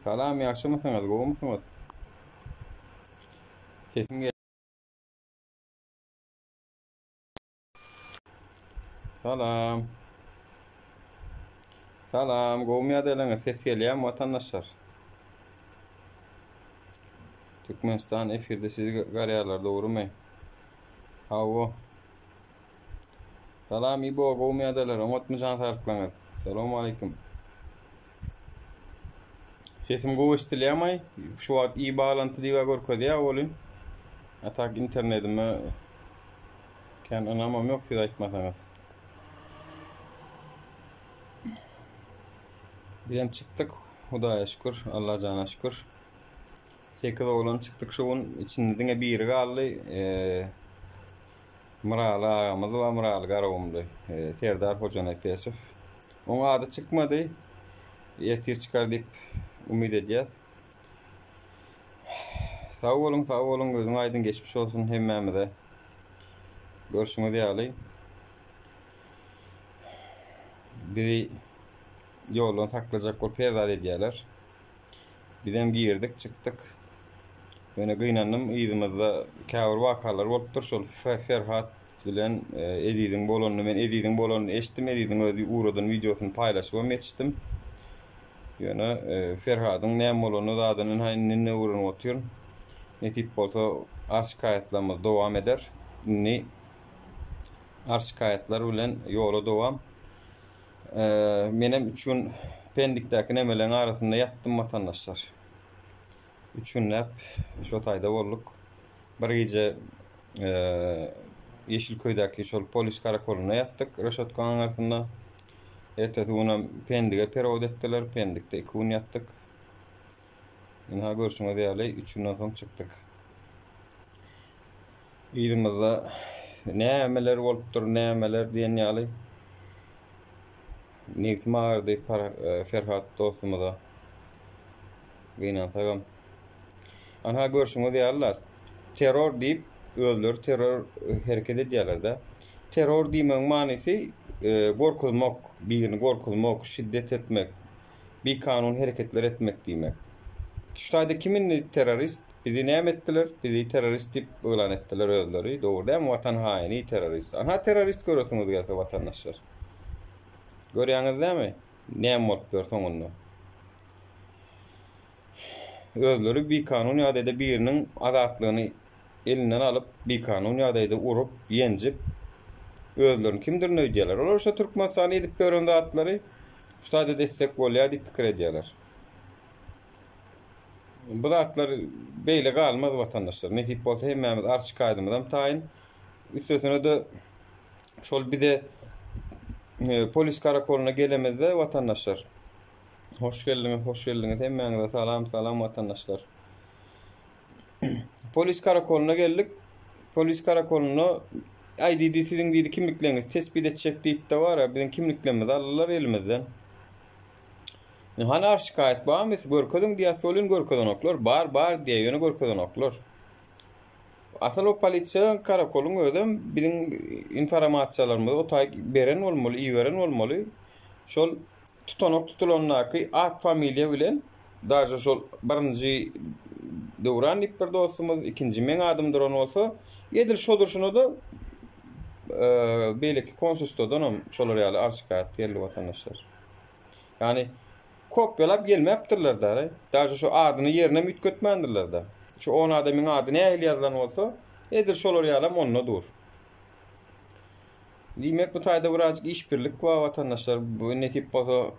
Salam ýagşymysyňyz gowumysyňyz? Sesim gel Salam. Salam, gowumy ýagdaýlaryňyz? Ses gelýärmi watandaşlar? Türkmenistan efirde sizi garýarlar dogrymy? Hawa. Salam Ibo, gowumy ýagdaýlar? Oňatmy jan saglyklaryňyz? Salowmaleýkim. Sesim gowy eşidilýärmi? Şu wagt i baglanty diýip görkezýär welin. A tak internetime Kän ynamam ýok siz aýtmasaňyz. Bizem çykdyk, Hudaýa şükür, Allajana şükür. 8 oglan çykdyk şu gün, içinde diňe biri galdy. Myraly agamyz bar, Myraly Garagumly, Serdar Hojanepesow. Oň ady çykmady. Ertir çykar diýip umyt edýäs. Sag boluň, sag boluň, gözüň aýdyň geçmiş bolsun hemmämize. Görşüňiz ýaly bizi ýoldan saklajak bolup her zat edýärler. Bizem girdik, çykdyk. Ýöne gynandym, yzymyzda käbir wakalar bolupdyr. Şol Ferhat bilen e, Eziziň bolanyny men Eziziň bolanyny eşitdim. Eziziň özi ugradan wideosyny paýlaşybam ýetişdim. Ýöne Ferhadyň näme bolanyny zadyny ynha indi-indi öwrenip otyryn. Nesip bolsa arz-şikaýatlarymyz dowam eder. Indi arz-şikaýatlar bilen ýola dowam. Menem üç gün Pendikdäki nemeleň arasynda ýatdym watandaşlar. Üç günläp şo taýda bolduk. Bir gije Ýeşilköýdäki şol polis karakolynda ýatdyk, reşotkaň aňyrsynda. Ertesi günem Pendige perewod etdiler. Pendikde iki gün ýatdyk. Ynha görşüňiz ýaly, üç günden soň çykdyk. Yzymyzda nämeler bolupdyr, nämeler diýen ýaly. Nebsim agyrdy Ferhat dostumyza. Gynansagam. Anha görşüňiz ýaly-la, terror diýip, özleri terror hereket edýärler-dä. Terror diýmegiň manysy gorkuzmak, birini gorkuzmak, şiddet etmek, bikanun hereketler etmek diýmek. Şu taýda kim indi terrorist? Bizi näme etdiler? Bizi terrorist diýip yglan etdiler özleri. Dogry dälmi? Watan haýyny, terrorist. Anha terrorist göresiňiz gelse watandaşlar. Görýäňiz dälmi? Näme bolup ýör soňunda? Özleri bikanun ýagdaýda biriniň azatlygyny elinden alyp, bikanun ýagdaýda urup, ýenjip, özlerini kimdirin öýdýärler. Olar şo Türkmenistanda edip ýören zatlary şu taýda-da etsek bolýar diýip pikir edýärler. Bu zatlar beýle galmaz watandaşlar. Nesip bolsa hemmämiz arz-şikaýadymyzam taýyn. Üstesine-de şol bize polis karakolyna gelemizde watandaşlar Hoş geldiňiz, hoş geldiňiz. Hemmäňize salam, salam watandaşlar. Polis karakolyna geldik. Polis karakolynda aý diýdi, siziň diýdi kimliklerinizi tespit etjek diýip-de bar, biziň kimliklerimizi aldylar elimizden. Hany arz şikaýat barmy? Görkeziň diýýär, welin görkezenoklar. Bar, bar diýýär, ýöne görkezenoklar. Asyl o polisiýa karakolyň özem biziň informasiýalarymyzy o taý beren bolmaly, iberen bolmaly. Şol tutanak tutulandaky at familiýa bilen daže şol birinji Döwran diýip bir dostumyz, ikinji meň adym duran bolsa, edil şo durşuna-da beýleki konsulstwadanam şolar ýaly arz-şikaýat geldi watandaşlar. Ýagny kopýalap gelmäpdirler-dä. Daže şo adyny ýerinem üýtgetmändirler-dä. Şu on adamyň ady nähili ýazylan bolsa, edil şolar ýalam onda dur. Diýmek bu taýda birazjyk işbirlik bar watandaşlar. Bu nesip bolsa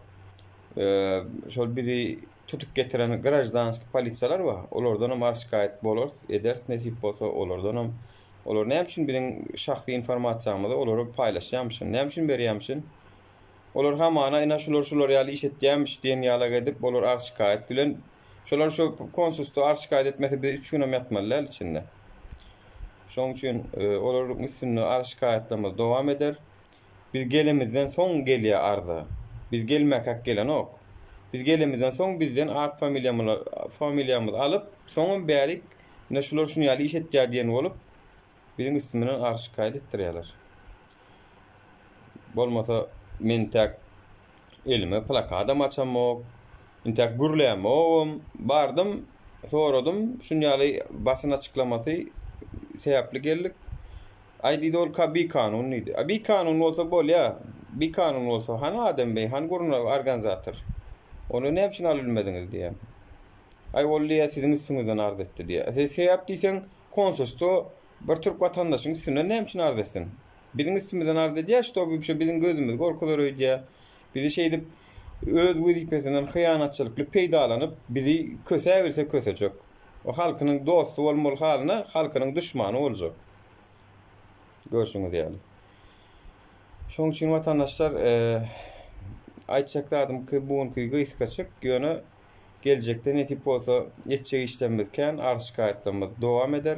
şol bizi tutup getiren graždanskiý polisiýalar bar. Olardanam arz-şikaýat bolarys, ederis nesip bolsa olardanam. Olar näme üçin biziň şahsy informasiýamyzy olara paýlaşýarmyşyn? Näme üçin berýärmişin? Olar hamana ina şular şular ýaly iş etýärmiş diýen ýalak edip olar arz-şikaýat bilen şolar şu konsulstwa arz-şikaýat etmese biz üç günem ýatmaly däl içinde. Şonuň üçin olaryň üstünde arz-şikaýatlarymyz dowam eder. Biz gelemizden soň gelýär arza. Biz gelmäkäk gelenok. Biz gelemizden soň bizden at familiýamyzy alyp, soňam bärik ine şular şuny ýaly iş etýär diýen bolup biziň üstümizden arz-şikaýat etdirýärler. Bolmasa men täk elime plakadam açamok. Intäk gürlämogam. Bardym, soradym, şun ýaly basyn açyklamasy sebäpli geldik. Aý diýdi ol ka bikanun diýdi. A bikanun bolsa bolýa. Bikanun bolsa hany Adem beý, hany gurna organizator. Ony näme üçin alyp bilmediňiz diýýän. Aý ol diýýä siziň üstüňizden arz etdi diýýä. Sebäp diýseň konsulstwo bir türk watandaşyň üstünden näme üçin arz etsin? Biziň üstümizden arz edýär, ştoby şo biziň gözümizi gorkuzar öýdýär. Bizi şeýdip öz wezipesinden hyýanatçylykly peýdalanyp, bizi kösäbilse kösejek. O halkynyň dosty bolmaly halyna halkynyň duşmany boljak. Görşüňiz ýaly. Şonuň üçin watandaşlar, aýtjak zadym ki, bu günki gysgaçyk, ýöne geljekde nesip bolsa etjek işlerimiz kän, arz-şikaýatlarymyz dowam eder.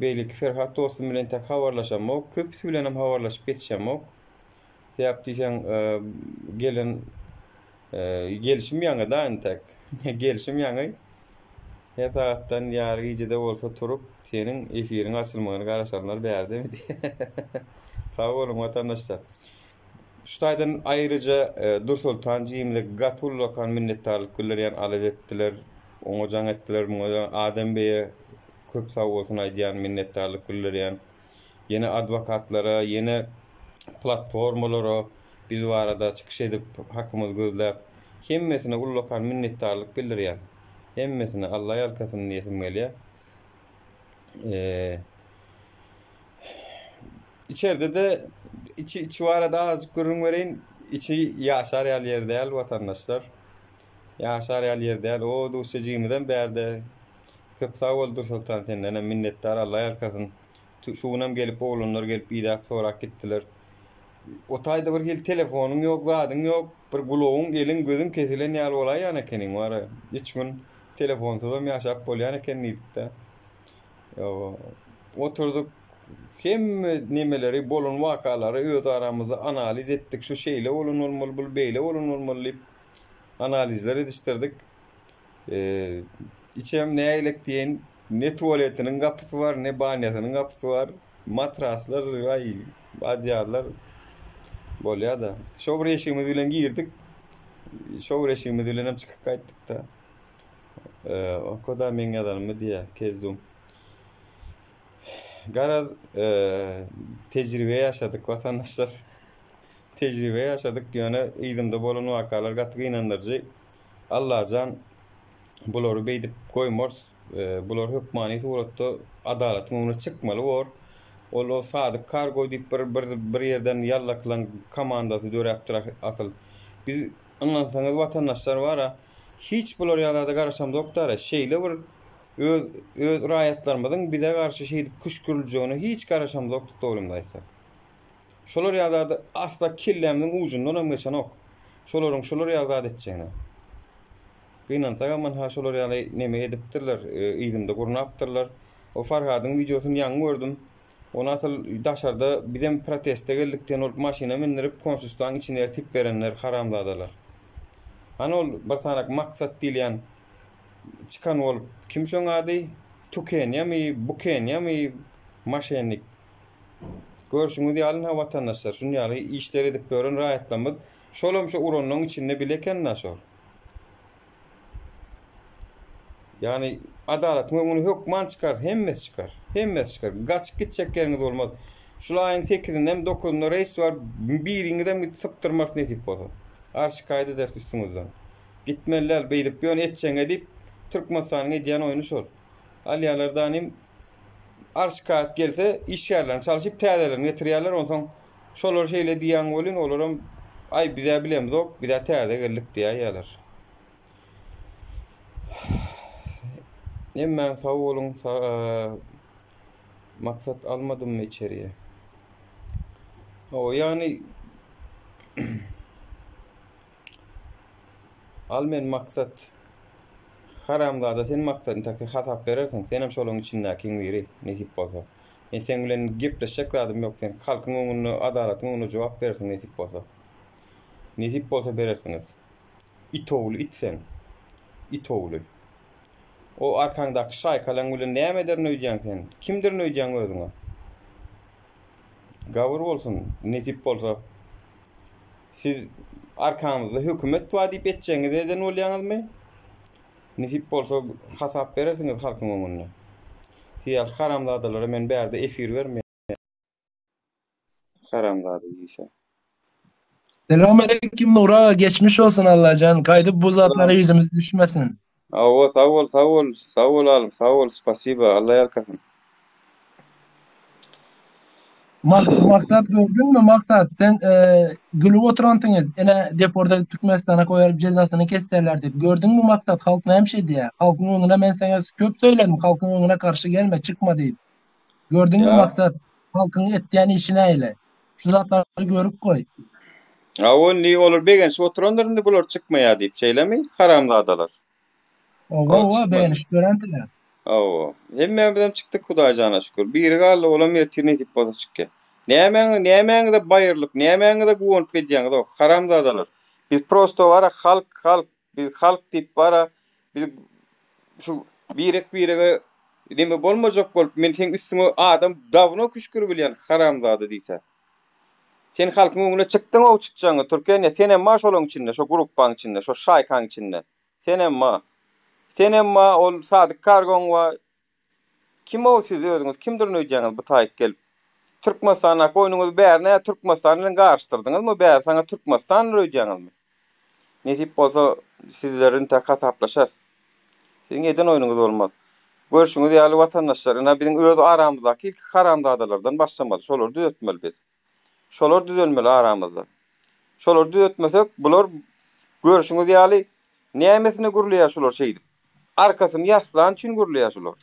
Beýleki Ferhat dostum bilen entek habarlaşamok, köpüsi bilenem habarlaşyp ýetişemok. Sebäp diýseň, gelen gelşim ýaňy-da entek. Gelşim ýaňy. Her sagatdan ýary gijede bolsa turup, seniň efiriň açylmagyny garaşanlar bärdemi diýýär. Sag boluň watandaşlar. Şu taýdan aýryja Dursoltan jigimize gaty ullakan minnetdarlyk bildirýän, alada etdiler. Oňa jaň etdiler, muňa jaň, Adem beýe köp sag bolsun aýdýan, minnetdarlyk bildirýän. Ýene adwokatlara, ýene platformalara biz barada çykyş edip, hakymyzy gözläp, hemmesine ullakan minnetdarlyk bildirýän. Hemmesine Alla ýalkasyn diýesim gelýär. Içerde-de içi içi barada azajyk gürrüň bereýin. Içi ýaşar ýaly ýer däl watandaşlar. Ýaşar ýaly ýer däl. O duşjajygymyzam bärde. Köp sag bol Dursoltan sendenem minnetdar Alla ýalkasyn. Şu günem gelip oglanlar gelip idäp sorap gitdiler. O taýda bir hili telefonyň ýok, zadyň ýok. Bir gulagyň, eliň, gözüň kesilen ýaly bolaýýan ekeniň wara. Üç gün telefonsyzam ýaşap bolýan eken diýdik-de. Oturdyk hemme nemeleri, bolan wakalary öz aramyzda analiz etdik. Şu şeýle bolan bolmaly, bul beýle bolan bolmaly diýip analizler edişdirdik. Içem nägilek diýeýin, ne tualetiniň gapysy bar, ne banýasynyň gapysy bar. Matraslar, aý, adýarlar. Bolýa-da. Şo bir eşigimiz bilen girdik. Şo bir eşigimiz bilenem çykyp gaýtdyk-da. Oka-da meň ýazanymy diýýär, Kezdum. Garaz, tejribe ýaşadyk watandaşlar. Tejribe ýaşadyk, ýöne yzymda bolan wakalar gaty gynandyryjy. Allajan bulary beýdip goýmarys. Bular hökmany suratda adalatyň öňüne çykmaly bor. Ol o Sadyk Kargo diýip bir bir bir ýerden ýallakylaň komandasy döräpdir asyl. Biz ynansaňyz watandaşlar bara hiç bular ýaly zada garaşamzokdara. Şeýle bir öz öz raýatlarymyzyň bize garşy şeýdip küşgüriljegine hiç garaşamzokdyk dogrymyzy aýtsak. Şolar ýaly zady asla kellämiziň ujundanam geçenok. Şolaryň şolar ýaly zat etjegine. Gynansagam ynha şolar ýaly neme edipdirler, yzymda gurnapdyrlar. O Farhadyň wideosyny ýaňy gördüm. Ony asyl daşarda bizem proteste geldik diýen bolup maşyna mindirip konsulstwaň içine eltip berenler haramzadalar. Hany ol bir sanak Maksat diýilýän çykan bolup kim şoň ady? Tukenýamy, Bukenýamy maşennik. Görşüňiz ýaly ynha watandaşlar şun ýaly işler edip ýören raýatlarymyz şolam şo uranlaň içinde bile eken-da şol. Ýagny adalatyň öňüne hökman çykar, hemmesi çykar. Hemmesi çykar. Gaçyp gitjek ýeriňiz bolmaz. Şul aýyň sekizinde dokuzynda reýs bar, biriňizem gidip sypdyrmarys nesip bolsa. Arz şikaýat ederis üstüňizden. Gitmeli däl beýdip ýöne etjeňe diýip Türkmenistanyň edýän oýny şol. Alýarlar danym arz şikaýat gelse işgärlerini çalşyp täzelerini getirýärler onsoň şolar şeýle diýýän welin olaram aý bizä bilemzok bizä täze geldik diýäýýärler. Hemmäň sag boluň maksat almadymmy içeriye. O ýagny Al men maksat haramzada sen maksadyň taky hasap berersiň senem şolaň içindäkiň biri nesip bolsa. Men seň bilen gepleşjek zadym ýok sen halkyň öňünde adalatyň öňünde jogap berersiň nesip bolsa. Nesip bolsa berersiňiz. It ogly it sen. It ogly. O arkaňdaky şaýkalaň bilen näme ederin öýdýäň sen? Kimdirin öýdýäň özüňe? Gabyr bolsun, nesip bolsa. Siz arkaňyzda hökümet bar diýip etjegiňizi eden bolýaňyzmy? Nesip bolsa hasap berersiňiz halkyň öňünde. Siz ýaly haramzadalara men bärde efir bermeýän. Haramzada diýse. Selamaleýkim Nury aga geçmiş bolsun Allajan gaýdyp bu zatlara ýüzümiz düşmesin. Hawa sag bol sag bol sag bol alym sag bol spasiba Alla ýalkasyn. Maksat gördüňmi Maksat sen gülüp oturansyňyz ene deporda Türkmenistana koýaryp jezasyny kesserler diýip gördüňmi Maksat halk näme şey diýýär halkyň öňüne men saňa köp söyledim halkyň öňüne garşy gelme çykma diýip gördüňmi Maksat halkyň etýän işi näle şu zatlary görüp goý. Hawa indi olar begenişip oturandyr indi bular çykmaýar diýip şeýlemi haramzadalar. Owa owa begenişip ýörendiler. Hawa. Hemmämizem çykdyk Hudaýjana şükür. Biri galdy olam ertir nesip bolsa çykýar. Nämäňi nämäňize baýrylyp nämäňize guwanyp edýäňiz-ow haramzadalar. Biz prosto bara halk halk biz halk diýip bara biz şu birek birege neme bolmajak bolup men seň üstüňe adam dawno küşküribilýän haramzada diýsä. Sen halkyň öňüne çykdyň-ow çykjaňy Türkeniýa senem bar şolaň içinde şo gruppaň içinde şo şaýkaň içinde. Senem ba. Senem ba ol Sadyk kargoň ba. Kim-ow siz özüňiz kimdirin öýdýäňiz bu taýyk gelip. Türkmenistandaky oýnuňyzy bäri nä Türkmenistan bilen garyşdyrdyňyzmy bäri saňa Türkmenistandyr öýdýäňizmi. Nesip bolsa sizler intäk hasaplaşarys. Siziň eden oýnuňyz bolmaz. Görşüňiz ýaly watandaşlar ynha biziň öz aramyzdaky ilki haramzadalardan başlamaly şolary düzetmeli biz. Şolar düzelmeli aramyzda. Şolary düzetmesek bular görşüňiz ýaly nämesine gürleýär şular şeýdip. Arkasyny ýaslan üçin gürleýär şular.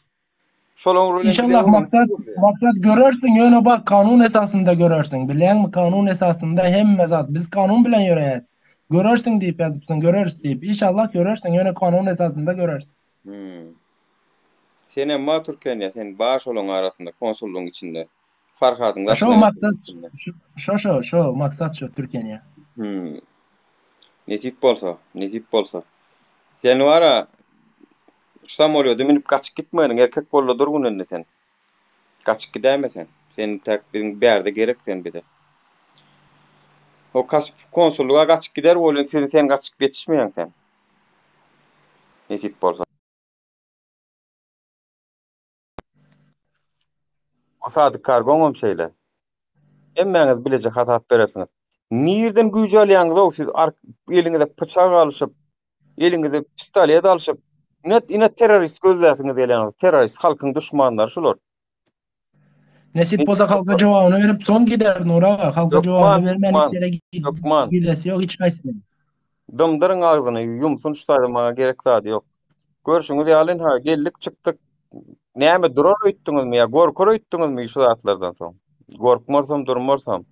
Şolaň bilen İnşallah maksat maksat görersiň ýöne bak kanun esasynda görersiň bilýäňmi kanun esasynda hemme zat biz kanun bilen ýöreýäs. Görersiň diýip ýazypsyň göreris diýip inşallah görersiň ýöne kanun esasynda görersiň. Hmm. Senem bar Türkeniýa sen bar şolaň arasynda konsullygyň içinde. Farhadyň daşyna Şo maksat şo şo şo maksat şo Türkiýe. Hmm. Nesip bolsa, nesip bolsa. Sen wara şu samolýoda münüp gaçyp gitmeginiň erkek bolda dur gün indi sen. Gaçyp gidäýme sen. Sen täk biziň bärde gerek sen bize. O kas konsullyga gaçyp gider bolýan sen sen gaçyp ýetişmeýäň sen. Nesip bolsa. O Sadyk Kargoňam şeýle. Hemmäňiz bileje hasap berersiňiz. Nirden güýç alýaňyz-ow siz eliňize pyçak alyşyp, eliňize pistolet alyşyp, ine ine terrorist gözläsiňiz gelýäňiz. Terrorist halkyň duşmanlary şular. Nesip bolsa halka jogabyny berip soň gider Nur aga. Halka jogabyny bermän hiç ýere gidesi ýok hiç haýsynyň. Dymdyryň agzyny, ýumsun şu taýda maňa gerek zady ýok. Görşüňiz ýaly ynha geldik çykdyk. Näme durar öýtdüňizmi ýa gorkar öýtdüňizmi şu zatlardan soň? Gorkmarsam durmarsam.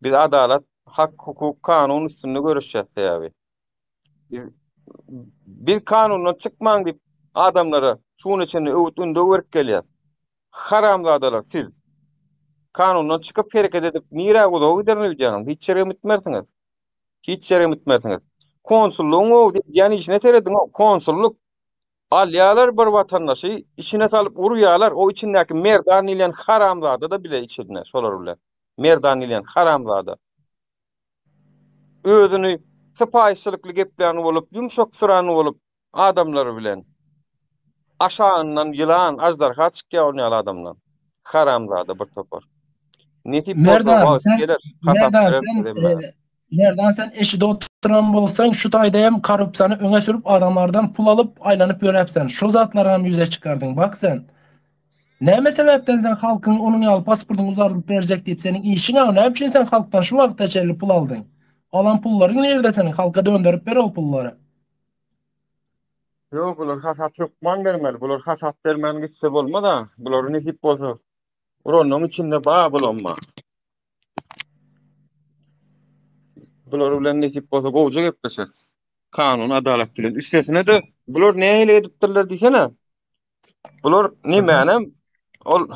Biz adalat, hak, hukuk, kanun üstünde göreşýäs sebäbi. Biz, biz kanundan çykmaň diýip adamlara şu güne çenli öwüt ündew berip gelýäs. Haramzadalar siz. Kanundan çykyp hereket edip nirä uzaga giderin öýdýäňiz? Hiç ýere gitmersiňiz. Hiç ýere gitmersiňiz. Konsullygyň o edýän işine serediň, o konsullyk alýarlar bir watandaşy, içine salyp urýarlar, o içindäki Merdan diýlen haramzada-da bile içinde şolar bilen. Merdan diýlen haramzada. Özüni sypaýyçylykly geplän bolup, ýumşak syran bolup adamlar bilen. Aşagyndan ýylan, aždarha çykýar on ýaly adamdan. Haramzada bir topar. Nesip bolsa wagt geler, hasap bereris. Merdan sen eşide oturan bolsaň şu taýda hem korrupsiýany öňe sürüp adamlardan pul alyp aýlanyp ýöräpsen. Şu zatlary hem ýüze çykardyň. Bak sen. Näme sebäpden sen halkyň onuň ýaly pasportyny uzardyp berjek diýip seniň işiň a näme üçin sen halkdan şu wagta çenli pul aldyň? Alan pullaryň nirde seniň? Halka dönderip ber ol pullary. Ýok bular hasap hökman bermeli. Bular hasap bermän gitse bolmaz a. Bulary nesip bolsa uranyň içinde ba bulamma. Bular bilen nesip bolsa gowja gepleşeris. Kanun adalat bilen. Üstesine-de bular nähili edipdirler diýsene. Bular nemänem ol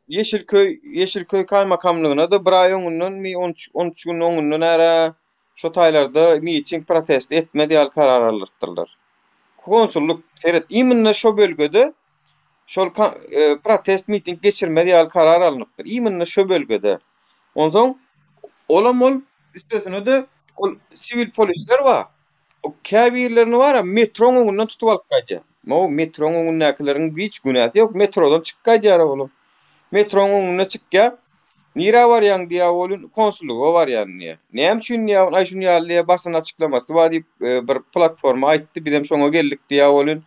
Ýeşilköý Ýeşilköý kaýmakamlygyna-da bir aý öňündenmi, on üç on üç gün öňünden ära şo taýlarda miting protest etmez ýaly karar aldyrypdyrlar. Konsullyk seret imенно şo bölgede şol protest miting geçirmez ýaly karar alnypdyr. Imенно şo bölgede. Onsoň olam ol üstesine-de ol siwil polisler bar. O käbirlerini bar-a metroň öňünden tutup alyp gaýdýar. O metroň öňündäkileriň hiç günäsi ýok, metrodan çykyp gaýdýar olar. Metroň öňünde çykýar. Nirä barýaň diýýär welin, konsullyga barýan diýýär. Näme üçin diýýär, aý şuny ýaly diýýär, basyn açyklamasy bar diýip bir platforma aýtdy, bizem şoňa geldik diýýär welin,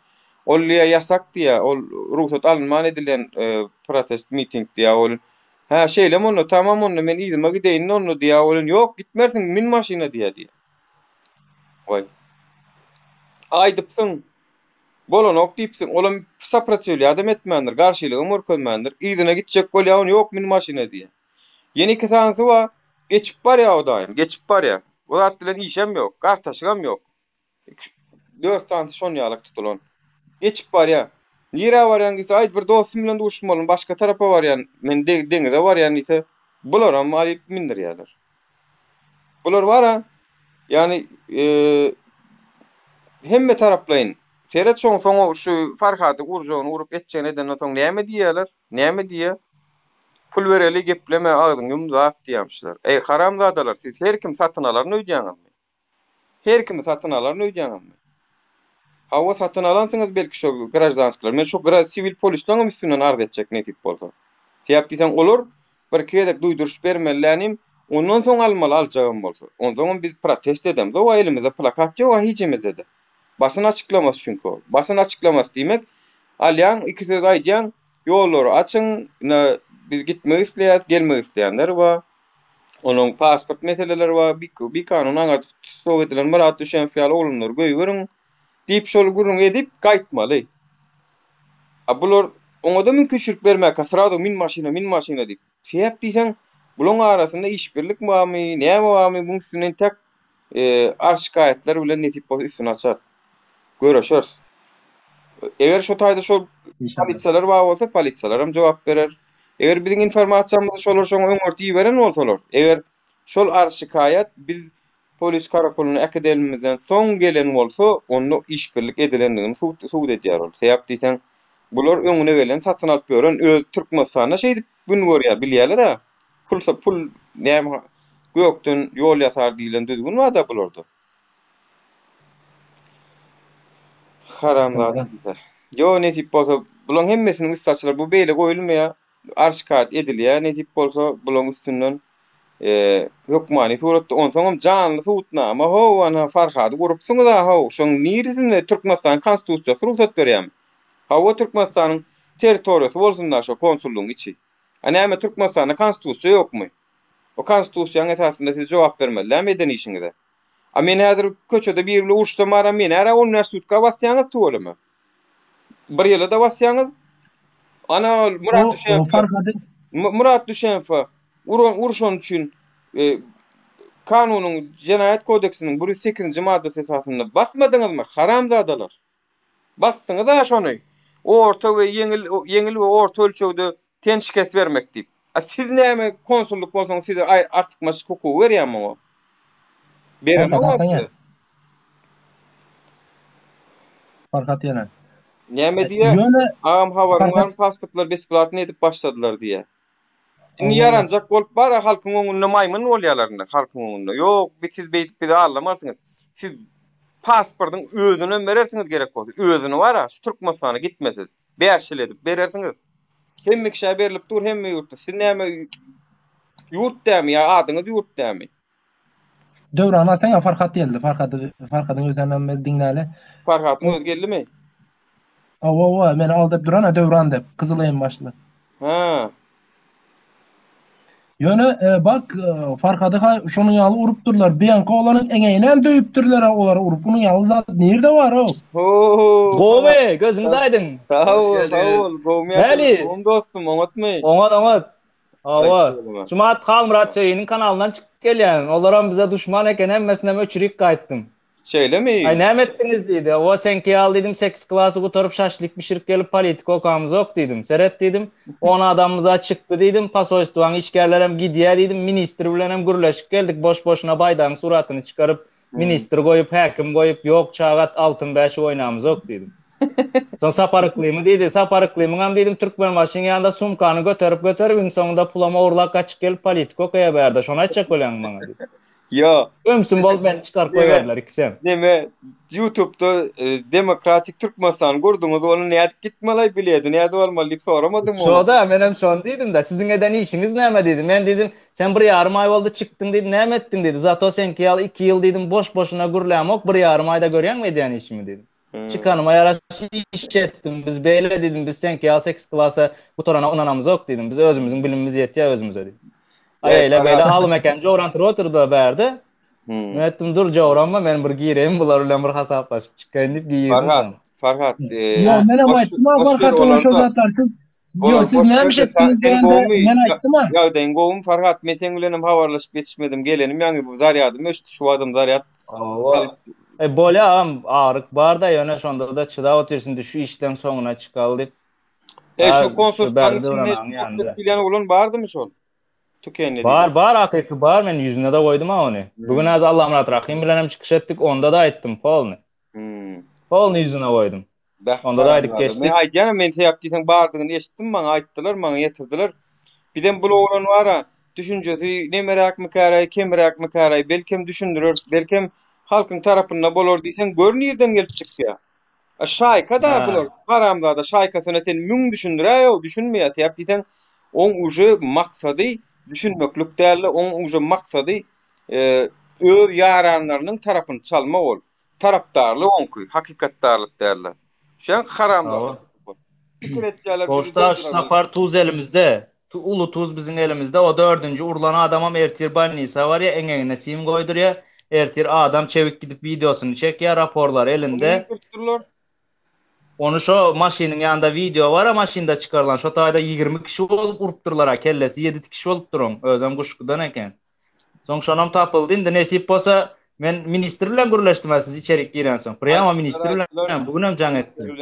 ol diýýär ýasak diýýär, ol rugsat alynman edilen protest miting diýýär welin. Hä şeýlemi onda, tamam onda men yzyma gideýin onda diýýär welin, ýok gitmersiň, min maşyna diýýär diýýär. Waý. Aýdypsyň, bolanok diýipsiň, olam soprotiwlýadam etmändir, garşylygam görkezmändir. Yzyna gitjek bolýar, ony ýok min maşyna diýýär. Ýene iki sanysy bar, geçip barýar o daýym, geçip barýar. O zat bilen işem ýok, gartaşygam ýok. Iki, dört sanysy şon ýalak tutulan. Geçip barýar. Nirä barýaň diýse, aý bir dostum bilen duşmalymy, başga tarapa barýan, men deňize barýan diýse, bularam alyp mindirýärler. Bular bar-a, ýagny hemme taraplaýyn. Seret şoň soňy şu Farhady urjagyny urup etjegini edenden soň näme diýýärler? Näme diýýär? Pul bereli gepleme agzyňy ýum zat diýýämişler. Eý haramzadalar siz her kim satyn alaryn öýdýäňizmi? Her kimi satyn alaryn öýdýäňizmi? Hawa satyn alansyňyz belki şo graždanskiler. Men şo siwil polislaňam üstünden arz etjek nesip bolsa. Sebäp diýseň olar birki gezek duýduryş bermelilänim ondan soň almaly aljagam bolsa. Onsoňam biz protest edemzog-a elimizde plakat ýog-a hijimizde-de. Basyn açyklamasy çünki ol. Basyn açyklamasy diýmek alýaň iki söz aýdýaň ýollary açyň ine biz gitmek isleýäs gelmek isleýänler bar. Onuň pasport meseleleri bar, bikanun aňa tussag edilen Myrat Düşenow ýaly oglanlary goýberiň diýip şol gürrüňi edip gaýtmaly. A bular oňa-da mümkinçilik bermäkä srazu min maşyna, min maşyna diýip. Sebäp diýseň, bulaň arasynda işbirlik barmy, näme barmy, muň üstünden entek arz-şikaýatlar bilen nesip bolsa üstüni açarys. Göreşeris. Eger şo taýda şol polisiýalar bar bolsa, polisiýalar hem jogap berer. Eger biziň informasiýamyzy şolar şoňa öňürti iberen bolsalar, eger şol arz-şikaýat biz polis karakolyna äkidenimizden soň gelen bolsa, onda işbirlik edilendigini subut edýär ol. Sebäp diýseň, bular öňüne gelen satyn alyp ýören, öz Türkmenistanda şeýdip gün görýär, bilýärler-ä. Pulsa pul näme gökden ýol ýasar diýlen düzgün bar-da bularda. Haramzada diýse. Ýo nesip bolsa bulaň hemmesiniň üsti açylar. Bu beýle goýulmaýar. Arşikat edilýär nesip bolsa bulaň üstünden hökmany suratda onsoňam janly subutnama how ana Farhady urupsyňyza how şoň niresinde Türkmenistanyň konstitusiýasy rugsat berýärmi? Hawa Türkmenistanyň territoriýasy bolsunda şo konsullygyň içi. A näme Türkmenistanda konstitusiýa ýokmy? O konstitusiýaň esasynda siz jogap bermeli dämi eden işiňize? A men häzir köçede biri bilen uruşsam baram meni ära on bäş sutka basýaňyz tüweleme. Bir ýyla-da basýaňyz. Ana ol Murat Düşenow. Murat Düşenow uran urşan üçin e, kanunyň jenaýat kodeksiniň 108-nji maddasy esasynda basmadyňyzmy haramzadalar? Basdyňyz-a şony. Orta we ýeňil ýeňil we orta ölçegde ten şikes bermek diýip. A siz näme konsullyk bolsaňyz size artykmaç hukugy berýän muňa? Berenok size. Farhat ýene. Näme diýýär? Ýöne agam habaryň barmy pasportlar besplatny edip başladylar diýýär. Indi ýaranjak bolup bara halkyň öňünde maýmyn bolýarlar indi halkyň öňünde. Ýok, biz siz beýdip bizi aldamarsyňyz. Siz pasportyň özünem berersiňiz gerek bolsa. Özüni bara şu Türkmenistana gitmesiz. 5 ýyl edip berersiňiz. Hemme kişä berlip dur hemme ýurtda. Siz näme ýurt dämi ýa adyňyz ýurt dämi? Döwran alsaň Farhat geldi. Farhady Farhadyň özünden biz diňläli. Farhatyň özi geldimi? Hawa, hawa, meni aldap duran-a Döwran dep, gyzyl em başly. Ha. Ýöne e, bak e, Farhady ha şonuň ýaly urupdyrlar. Bianka olanyň eňegini hem döwüpdirler olar urup. Munuň ýaly zat nirde bar o? Ho. Gowy, gözüňiz aýdyň. Sag bol, sag bol. Gowmy? Näli? Gowmy dostum, oňatmy? Oňat, oňat. Hawa. Şumat Halmyrat Söýüniň kanalyndan çykyp gelýän. Olaram bize duşman eken, hemmesinem öçürik gaýtdym. Şeýlemi? Aý näme etdiňiz diýdi. Hawa seňki ýaly diýdim, sekiz klasy gutaryp şaşlik bişirip gelip politika okamyzok diýdim. Seret diýdim, on adamymyz-a çykdy diýdim, posolstwaň işgärlerem gidýä diýdim, ministr bilenem gürleşip geldik, boş-boşuna baýdagyň suratyny çykaryp, ministr goýup, häkim goýup, ýok çagat altyn bäşik oýnamyzok diýdim. Soň Sapar Yklymy diýdi. Sapar Yklymyňam diýdim Türkmenbaşyň ýanynda sumkany göterip göterip iň soňunda pulam ogurlap gaçyp gelip politika okaýa bärde. Şony aýtjak bolýaňmy maňa diýdi. Ýo. Ümsüm bolup meni çykaryp goýberdiler ikisem. Neme Ýutubda Demokratik Türkmenistany gördüňiz ony nädip gitmelaý biledi nädip almaly diýip soramadyňmy oňa? Şoda menem şony diýdimdä. Siziň eden işiňiz näme diýdi. Men diýdim sen bir ýarym aý boldy çykdyň diýdi näme etdiň diýdi. Zato seňki ýaly iki ýyl diýdim boş boşuna gürlämok bir ýarym aýda görýäňmi edýän işimi diýdim. Çykanyma ýaraşy iş etdim. Biz beýle diýdim, biz seňki ýaly sekiz klasa gutarana ynanamyzok diýdim. Biz özümiziň bilimimiz ýetýär özümize diýdim. Aý eýle beýle alym eken jowran turup oturdy bärde. Men aýtdym dur jowranma men bir gireýin bular bilen bir hasaplaşyp çykaýyn diýip girdim. Farhat, Farhat. Ýok, menem aýtdym a Farhat oňa şo zatlar siz Ýok, siz näme iş etdiňiz diýende men aýtdym a. Ýagdaýyň gowumy Farhat? Men seň bilenem habarlaşyp ýetişmedim. Gelenim ýaňy bu zarýadym öçdi, şu wagtam zarýad Hawa. E bolýa agam aryk barda ýöne şondada çydap otyrys indi şu işleň soňuna çykaly diýip. E şu konsulstwanyň içinde maksat diýlen oglan bardymy şol? Tükenli Bar bar hakyky bar men ýüzüne-de goýdum a ony. Bu gün az Allamyrat Rahym bilenem çykyş etdik onda-da aýtdym polny. Polny ýüzüne goýdum. Beh, Onda da aýdyp geçdik. Men aýdýanam men sebäp diýseň bardygyny eşitdim maňa aýtdylar maňa ýetirdiler. Bizem bul oglan bara düşünjesi nemeräkmikäraý kemräkmikäraý belkem düşündirer belkem halkyň tarapynda bolar diýseň gör nirden gelip çykýa. A şaýka da bular haramzada şaýkasyna sen müň düşündiräýow düşünmeýä sebäp diýseň oň uje maksady düşünmeklik dälde oň uje maksady öz ýaranlarynyň tarapyny çalmak ol. Tarapdarlyk oňky, hakykatdarlyk dälde. Şeň haramzada. Pikir etýärler. Goşda şu sapar tuz elimizde. Uly tuz biziň elimizde. O dördünji urlan adamam ertir bolnisa barýa, eňegine sim goýdurýa. Ertir adam çebik gidip wideosyny çekýä, raporlary elinde. Ony şo maşynyň ýanynda wideo bar-a maşynda çykarylan. Şo taýda 20 kişi bolup urupdyrlar-a, kellesi 7 kişi bolupdyr oň. Özem Guşgudan eken. Soň şonam tapyldy. Indi nesip bolsa men ministr bilen gürleşdim-ä siz içerik girensoň. Prýamo ministr bilen bu günem jaň etdim.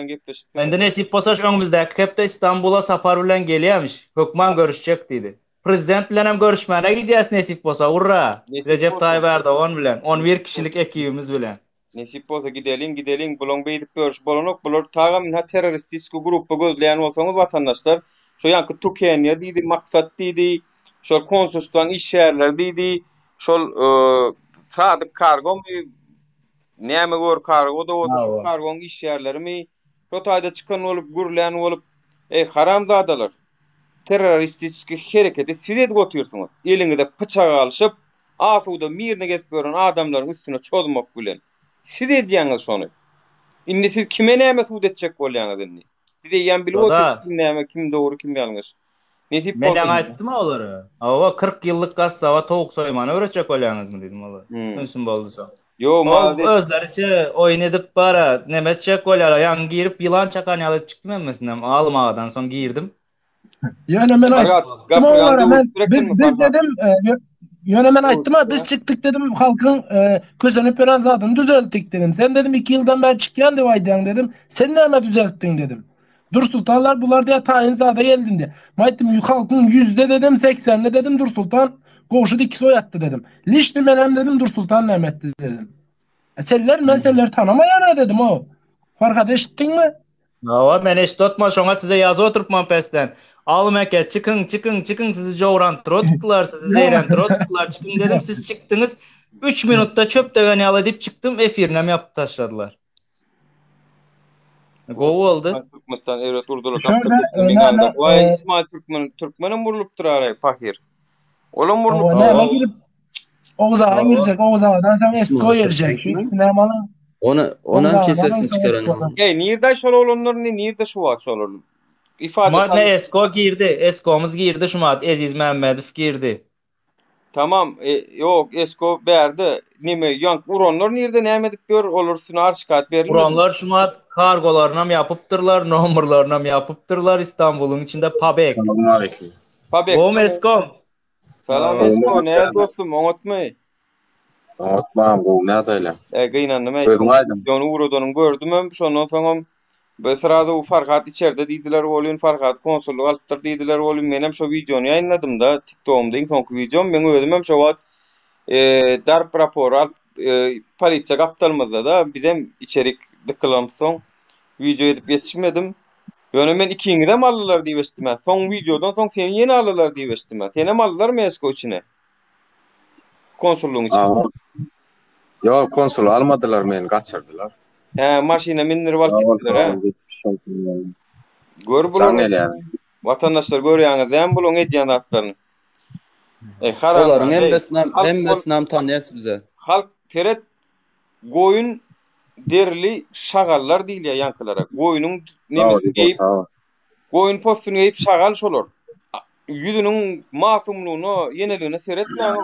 Indi nesip bolsa şu öňümizdäki hepde Istanbula sapar bilen gelýämiş. Hökman görüşjek diýdi. Prezident bilenem görüşmäne gidýäs nesip bolsa. Urra! Recep Taýyp Erdogan bilen 11 kişilik ekibimiz bilen. Nesip bolsa gideliň gideliň bulaň beýdip ýörüşi bolanok bular tagam ynha terroristiski gruppa gözleýän bolsaňyz watandaşlar şo ýaňky Tukeniýa diýdi Maksat diýdi şol konsulstwaň işgärleri diýdi şol Sadyk kargomy näme gör kargo da bolsa şu kargoň işgärlerimi şo taýda çykan bolup gürlän bolup eý haramzadalar terroristiski hereketi siz edip otyrsyňyz eliňize pyçak alşyp Asuda mirne gezip ýören adamlaryň üstüne çozmak bilen. Siz edýäňiz şony. Indi siz kime näme sud etjek bolýaňyz indi? Biz eýýäm bilip otyrys kim näme, kim dogry, kim ýalňyş. Nesip bolsa. Men aýtdym olara. Hawa, 40 ýyllyk gassaba towuk soýmany öwretjek bolýaňyzmy diýdim olara. Ümsüm boldy soň. Ýo, malades. Özleriçe oýun edip bara, neme etjek bolýarlar. Ýaňy girip ýylan çakan ýaly edip çykdym hemmesinden. Alym agadan soň girdim. Ýöne men aýtdym olara men biz, biz dedim e, ýöne men aýtdym biz çykdyk dedim halkyň e, kösenip ýören zadyny düzeltdik dedim. Sen dedim 2 ýyldan bäri çykýan diýip aýdýaň dedim. Sen näme düzeltdiň dedim. Dursultanlar bular diýä taýyn zada geldi diýä. Men aýtdym halkyň ýüzde dedim 80-ni dedim Dursultan Gowşut ikisi oýatdy dedim. Lişni men hem dedim Dursultan näme etdi dedim. E, Seller men selleri tanamaýan dedim o. Farhat eşitdiňmi? Hawa, men eşit otma, şoňa size ýazyp oturypman pesden. Alym eke, çykyň, çykyň, çykyň, sizi jowrantyr otupdylar, sizi zeýrentir otupdylar, çykyň dedim, siz çykdyňyz. Üç minutda çöp döwen ýaly edip çykdym, efirinem ýapyp taşladylar. Gowy boldy. Türkmenistan erbet urdular. Şöyle, Waý, İsmail Türkmen, Türkmenem urlupdyr araý, pahyr. Olam urlupdyr. Näme girip Oguz aga girjek, Oguz agadan soň Esko girjek. Şu ikisini hem alyň. Ona onam kesesini çykaran. Ey nirde şol oglanlar ne nirde şu wagt şolar? Ifade Madne Esko girdi. Eskomuz girdi şu mat Eziz Mämmedow girdi. Tamam, e, ýok, Esko bärde. Neme, ýank uranlar nirde näme edip ýör? Olar üstüne arz şikaýat berilmedi. Uranlar şu mat kargolarynam ýapypdyrlar, nomerlarynam ýapypdyrlar Istanbulyň içinde Pabek. Salam aleýkum. Pabek. Gowmy Eskom? Salam Esko, näme dostum, oňatmy? Oňatmam, gowy nädäýle? E, gynandym eý. Özüň aýdyň. Ýöne ugradanyňy gördümem, şondan soňam be srazu Farhat içerde diýdiler welin, Farhat konsullyk alypdyr diýdiler welin, menem şo wideony ýaýynladym-da, TikTogymda iň soňky wideom, meň özümem şo wagt e, darp rapory alyp, e, polisiýa gapdalymyzda-da, bizem içerik dykylamsoň. Wideo edip ýetişmedim. Ýöne men ikiňizem aldylar diýip eşitdim-ä. Soň wideodan soň seni ýene aldylar diýip eşitdim-ä. Senem aldylarmy Esko içine? Konsullygyň içine. Awa. Ýok, konsul almadylar meni, gaçyrdylar. Hä, maşyna mindirip alyp gitdiler, hä? Gör Jaň bularyň gelýär. Watandaşlar görýäňiz dämi bularyň edýän zatlaryny? Eý, haramzada, Olaryň eý. hemmesinem, Halk bol, hemmesinem tanýas bize. halk seret, Goýun derili şagallar diýilýär ýaňkylara. Goýnuň nemesini geýip, goýun possuny geýip şagal şolar. Ýüzüniň masumlygyna, ýeneligine seretmäň.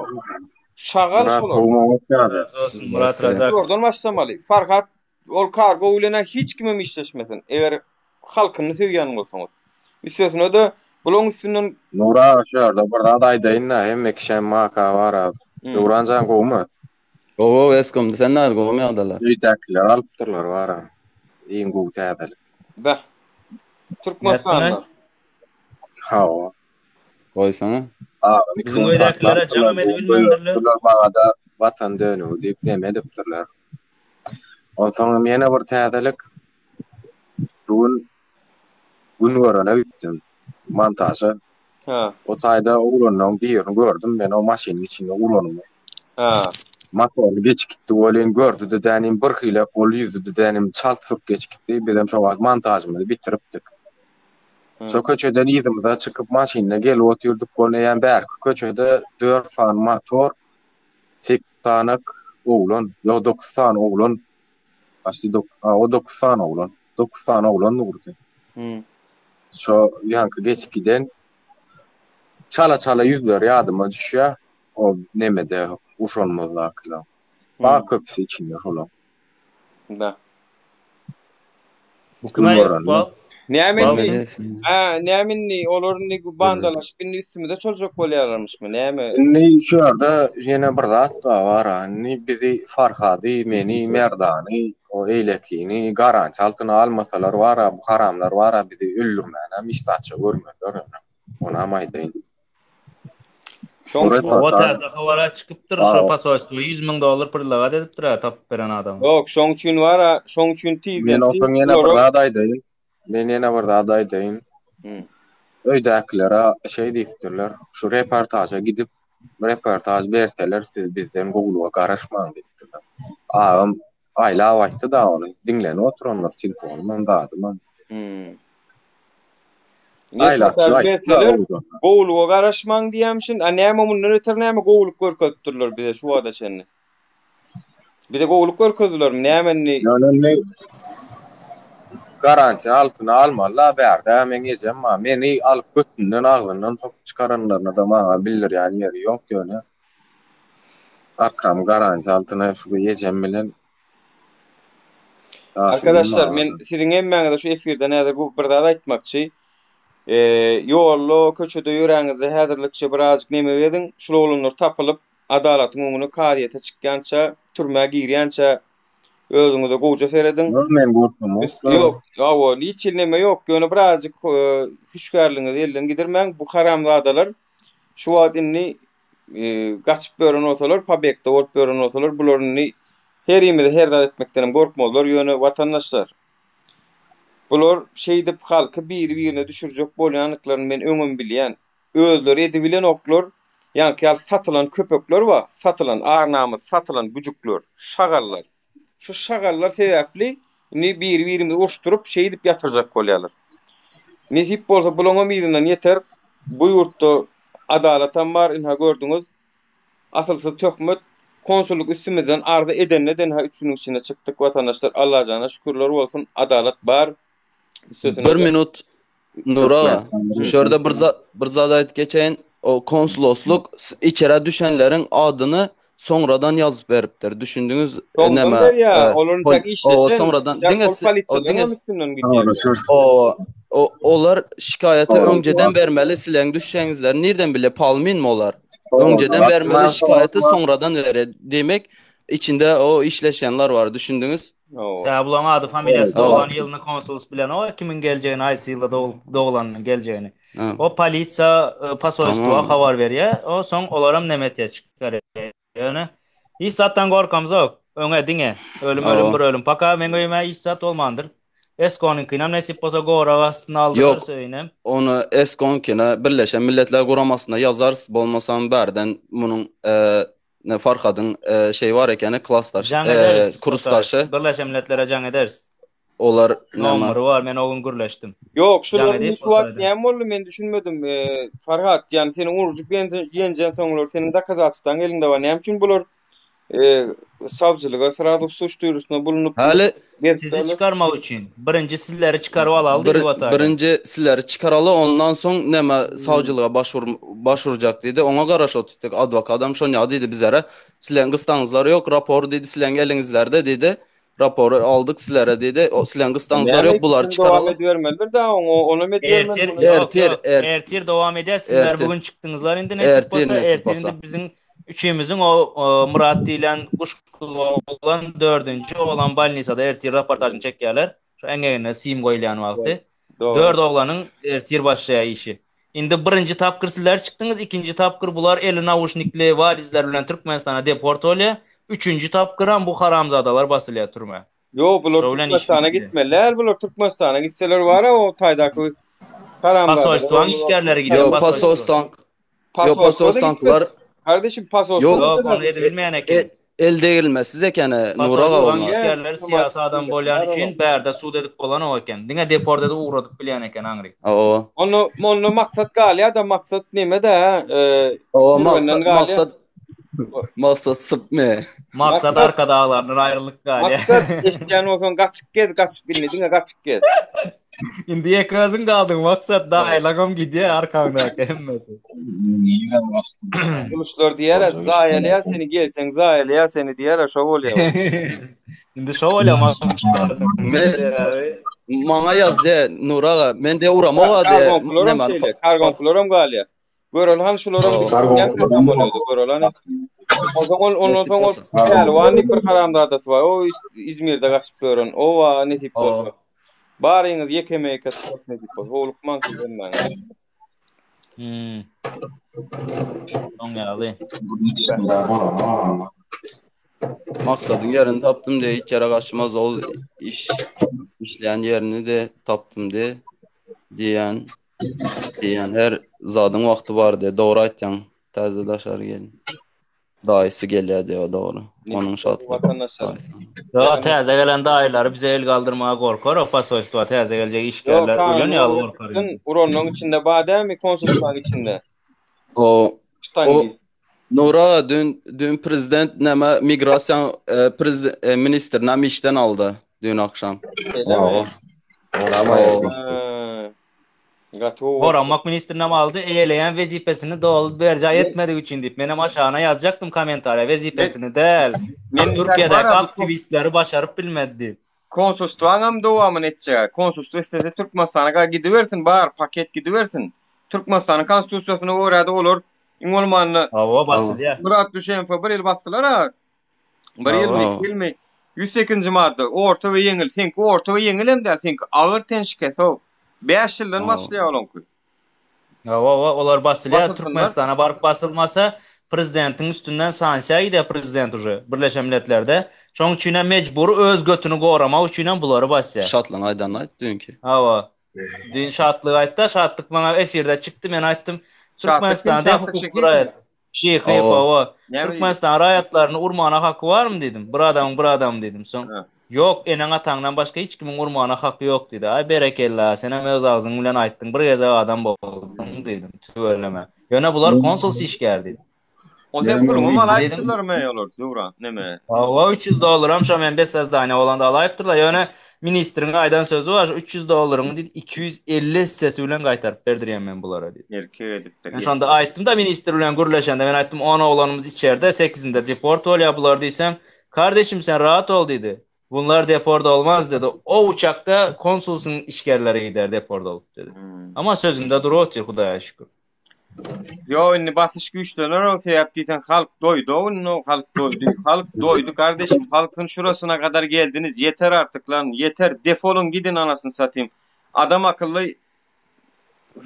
Şagal şolar. Murat Razak. Şolardan başlamaly. Farhat ol kargo bilen hiç kimem işleşmesin. Eger halkyny söýýän bolsaňyz. Üstesine-de bulaň üstünden Nury aga şu ýerde bir zat aýdaýyn-da, hemme kişem maka bar-a. Döwran jan gowumy? Gowy gowy Eskomda sen näl gowumy ýagdaýlar? Öýdäkiler alypdyrlar bara. Iň gowy täzelik. Beh. Türkmenistanda. Hawa. Goýsana. Agam iki Biziň gün öýdäkilere saklapdyrlar. jaňam edibilmändirler. Bular maňada watan dönügi diýip neme edipdirler. Onsoňam ýene bir täzelik. Bu gün gün görene gitdim. Montaža. Ha. O taýda oglanlaryň birini gördüm men o maşynyň içinde uranyny. Ha. Motory geçip gitdi welin gördü-de dänim bir hile gol ýüzdü-de dänim çalt sürüp geçip gitdi. Bizem şo wagt montažymyzy bitiripdik. Şo köçeden yzymyza çykyp maşynda gelip otyrdyk welin eýýäm bärki köçede dört sany motor, sekiz sany oglan, ýok dokuz sany oglan, başda dok, a o dokuz sany oglan, dokuz sany oglan durdy. Şo ýaňky geçip giden çala-çala ýüzleri ýadyma düşýär. O nemede urşanymyzdakylaň. Bar köpüsi içinde şolaň. Da. Bu kime ykbal? Näme indi? Ha, näme indi? Olar indi bandalaşyp indi üstümize çoljak bolýarlarmyşmy? Näme? Indi şu ýerde ýene bir zat da bar. Indi bizi Farhady, meni, Merdany, o eýlekini garantiýa altyna almasalar bar-a, bu haramlar bar-a bizi öldürmänem hiç zatça görmezler ýöne. Onam aýdaýyn. Şoň üçin Oba täze habara çykypdyr, şo posolstwo 100 müň dollar predlagat edipdir ha tapyp beren adama. Ýok, şoň üçin bar-a, şoň üçin tizden Men onsoň ýene bir zat aýdaýyn. Men ýene bir zat aýdaýyn. Öýdäkilere şeý diýipdirler, şu reportaža gidip, reportaž berseler siz bizden gowulyga garaşmaň diýipdirler. Agam aýlap aýtdy-da ony, diňlenip oturanlar telefonymam zadymam. Reportaž berseler gowulyga garaşmaň diýýämişin. A näme mundan öter näme gowulyk görkezipdirler bize şu wagta çenli? Bize gowulyk görkezdilermi? Näme indi? Ýöne indi garantiýa altyny almaly-la bärde meň ejem bar. Meni alyp götünden agzyndan sokup çykaranlaryna-da maňa bildirýän ýeri ýok ýöne. Arkamy garantiýa altyna şu ejem bilen Arkadaşlar men siziň hemmäňize şu efirden häzir bu bir zat aýtmakçy. Ýolda, köçede ýöräňizde häzirlikçe birazjyk neme ediň, şul oglanlar tapylyp, adalatyň öňüne kazyýete çykýança, türmä girýänçä özüňize gowja serediň. Ýok, men gorkamok. Ýok, hawa, hiç hili neme ýok, ýöne birazjyk hüşgärligiňizi elden gidirmäň. Bu haramzadalar şu wagt indi gaçyp ýören bolsalar, pobegde bolup ýören bolsalar, bular indi herimizi her zat etmekdenem gorkmazlar, ýöne watandaşlar, bular şeýdip halky biri-birine düşürjek bolýandyklaryny men öňem bilýän. Özleri edibilenoklar, ýaňky ýaly satylan köpekler bar, satylan, ar-namys satylan güjükler, şagallar. Şu şagallar sebäpli indi biri-birimizi uruşdyryp, şeýdip ýatyrjak bolýarlar. Nesip bolsa bulaňam yzyndan ýeteris. Bu ýurtda adalatam bar, ynha gördüňiz. Asylsyz töhmet, konsullyk üstümizden arza edende-de ynha üç günüň içinde çykdyk watandaşlar. Allajana şükürler bolsun, adalat bar. Üstesine Bir minut Nur aga, şu ýerde bir zat bir zat aýdyp geçeýin. O konsuloslyk içerä düşenleriň adyny soňradan ýazyp beripdir. Düşündiňiz Soňdan näme? berýär. Olar intäk işleşen. O soňradan diňe o diňe üstünden gidýär. O o olar şikaýaty öňjeden bermeli sileň düşseňizler nirden bilýär palminmi olar? Öňjeden bermeli şikaýaty soňradan berýär. Diýmek içinde o işleşenler bar düşündiňiz? Sebäbi bularyň ady familiýasy doglan ýylyny konsuls bilenok kimiň geljegini haýsy ýylda doglanyny geljegini. O polisiýa posolstwa habar berýär. O soň olaram neme etýär çykarýar. Ýöne hiç zatdan gorkamzok. Öňe diňe. Ölüm ölüm bir ölüm. Paka meň öýüme hiç zat bolmandyr. Eskonyňkynam nesip bolsa gorag astyna aldyrarys Ýok, öýünem. ony Eskoňkyna Birleşen Milletler Guramasyna ýazarys, bolmasam bärden munuň ne Farhadyň şeýi bar ekeni, klasdaş, Jaň ederis, kursdaşy. Birleşen Milletlere jaň ederis. Olar näme? Nomeri bar, men o gün gürleşdim. Ýok, Jaň şular edip indi şu wagt oturaryn. näme boldy men düşünmedim. Farhat, ýani seni urjup ýenjen soňlar seniň dokazatstwaň elinde bar. Näme üçin bular sawçylyga srazu suç duýrusyna bulunyp Häli Sizi çykarmak üçin. Birinji sizleri çykaryp alaly bir, diýdi Wataýdan. birinji sizleri çykaraly ondan soň näme sawçylyga başwur başwurjak diýdi. Oňa garaşyp otyrdyk. Adwokadam şony ýa diýdi bizlere. Sileň gysdaňyzlar ýok, rapor diýdi sileň eliňizlerde diýdi. Rapory aldyk sizlere diýdi. O sileň gysdaňyzlar Näme ýok, bulary ikisini dowam çykaraly. edibermelidir da oňa onam edibermeli Ertir muny. ýok Ertir, ýok. er, Ertir dowam edýär. Sizler ertir, bu gün çykdyňyzlar indi nesip ertir bolsa. nesip Ertir bolsa. indi biziň üçimiziň o, o Murat diýlen guş oglan dördünji oglan bolnisada ertir raportažyny çekýärler. Şu eňegine sim goýulýan wagty. Dogry. Dört oglanyň ertir başlaýar işi. Indi birinji tapgyr sizler çykdyňyz, ikinji tapgyr bular eli nauşnikli walizler bilen Türkmenistana deport bolýar. Üçünji tapgyram bu haramzadalar basylýar türmä. Ýok, bular Şo bilen iş Türkmenistana bitýär. gitmeli däl, bular Türkmenistana gitseler bara o taýdaky haramzadalar. Posolstwaň işgärleri gidýär, Ýok, posolstwa. posolstwaň Ýok, Posolstwa-da gitmez. posolstwaňkylar Kardeşim posolstwa Ýok, Ýok, ony edibilmeýän eken. e, el degrilmesiz ekeni Nuraga Posolstwaň onlar. işgärleri syýasy adam bolýany üçin bärde sud edip bolanok eken. Diňe deport edip ugradyp bilýän eken aňryk. Hawa. Onda onda maksat galýar-da, maksat neme-de, e, Hawa, türgenden maksat galýar. maksat maksat sypmy. Maksat Maksat arkadaglaryndan aýrylyk galýar. Maksat eşitýän bolsaň gaçyp gez, gaçyp indi diňe gaçyp gez. Indi ýeke özüň galdyň Maksat, daýylaňam gidýär arkaňdaky hemmesi. Nirä basdym? Guluşlar diýer, zaýalaýar seni gelseň zaýalaýar seni diýer, şo bolýar. Indi şo bolýar Maksat. Men maňa ýazdy Nur aga, men de uramoga de. Kargonkularam şeýle, kargonkularam galýar. Göreli hany şularam gidýän kasam bolýardy, göreli hany. Onsoň ol ondan soň ol Pälwan diýip bir haramzadasy bar. O Izmirde gaçyp ýören. O wa nesip bolsa. Baryňyz ýekeme-ýeke tutup nesip bolsa. Howlukmaň siz hemmäňiz. Hmm. Oň ýaly. Maksadyň ýerini tapdym diýe hiç ýere gaçmaz ol iş işleýän ýerini de tapdym diýe diýen diýen her zadyň wagty bar diýe dogry aýtýaň täze daşary gelin daýysy gelýär diýe dogry onuň şatlygy Watandaşlar. Ýa täze gelen daýylary bize el galdyrmaga gorkar o posolstwa täze geljek işgärler ölen ýaly gorkar. Ýok, uranyň içinde bar dämi konsulstwaň içinde? O Ştangist. Nura dün dün prezident näme migrasiýa e, prezident e, ministr näme işden aldy dün akşam. Şeýlemi? Gaty gowy. Goranmak ministrinem aldy, eýeleýän wezipesini doly berjaý etmedigi üçin diýip. Menem aşagyna ýazjakdym kommentariýa, wezipesini däl. Türkiýedäki aktiwistleri başaryp bilmedi diýip. Konsulstwaňam dowamyny etjek. Konsulstwa islese Türkmenistana ga gidibersin, bar paket gidibersin. Türkmenistanyň konstitusiýasyna görä-de olar iň bolmanda Hawa, basylýar. Myrat Düşemowa bir ýyl basdylar-a. Bir ýylmy, iki ýylmy? 108-nji madda, orta we ýeňil. Seňki orta we ýeňil hem däl, seňki agyr ten şikesi. 5 ýyldan başlaýar olaňky. Hawa, hawa, olar basylýar. Basylsynlar. Türkmenistana baryp basylmasa, prezidentiň üstünden sanksiýa gidýär prezident uje Birleşen Milletlerde. Şonuň üçin hem mejbury öz götüni goramak üçin hem bulary basýar. Şatlygyň aýdanyny aýt düýnki. Hawa. Düýn Şatlyk aýtdy, Şatlyk maňa efirde çykdy, men aýtdym, Şatlyk kim? Türkmenistanda Şatlyk hukukly Şekirow. raýat. Şehiýew Hawa. hawa. Näme diýdi? Türkmenistan raýatlaryny urmana haky barmy diýdim. Bir adamyň bir adamy diýdim. Soň Ha. Ýok, eneň-ataňdan başga hiç kimiň urmana haky ýok diýdi. Aý berekella, senem öz agzyň bilen aýtdyň, bir gezek adam bolduň diýdim. Tüweleme. Ýöne bular konsuls işgäri diýdim. O sen Näme puluňy diýdi? alaýypdyrlarmy olar, Döwran, neme? Hawa, 300 dollaram şo men bessozdaniýa bolanda alaýypdyrlar. Ýöne ministriň aýdan sözi bar, şu 300 dollaryňy diýdi, 250 essesi bilen gaýtaryp berdirýän men bulara diýdi. Erkek edipdir. Men şonda aýtdym-da ministr bilen gürleşende, men aýtdym, on oglanymyz içerde, sekizinde deport bolýar bular diýsem, Kardeşim sen rahat ol diýdi. Bunlar deport olmaz diýdi. O uçakda konsulsyň işgärleri gider deport bolup diýdi. Hmm. Ama sözünde durup otyr Hudaýa şükür. Yo indi basyş güýçlener o sebäp diýseň halk doýdy o indi halk doýdy. Halk doýdy kardeşim halkyn şurasyna kadar geldiniz yeter artık lan yeter defolun gidin anasını satayım. Adam akylly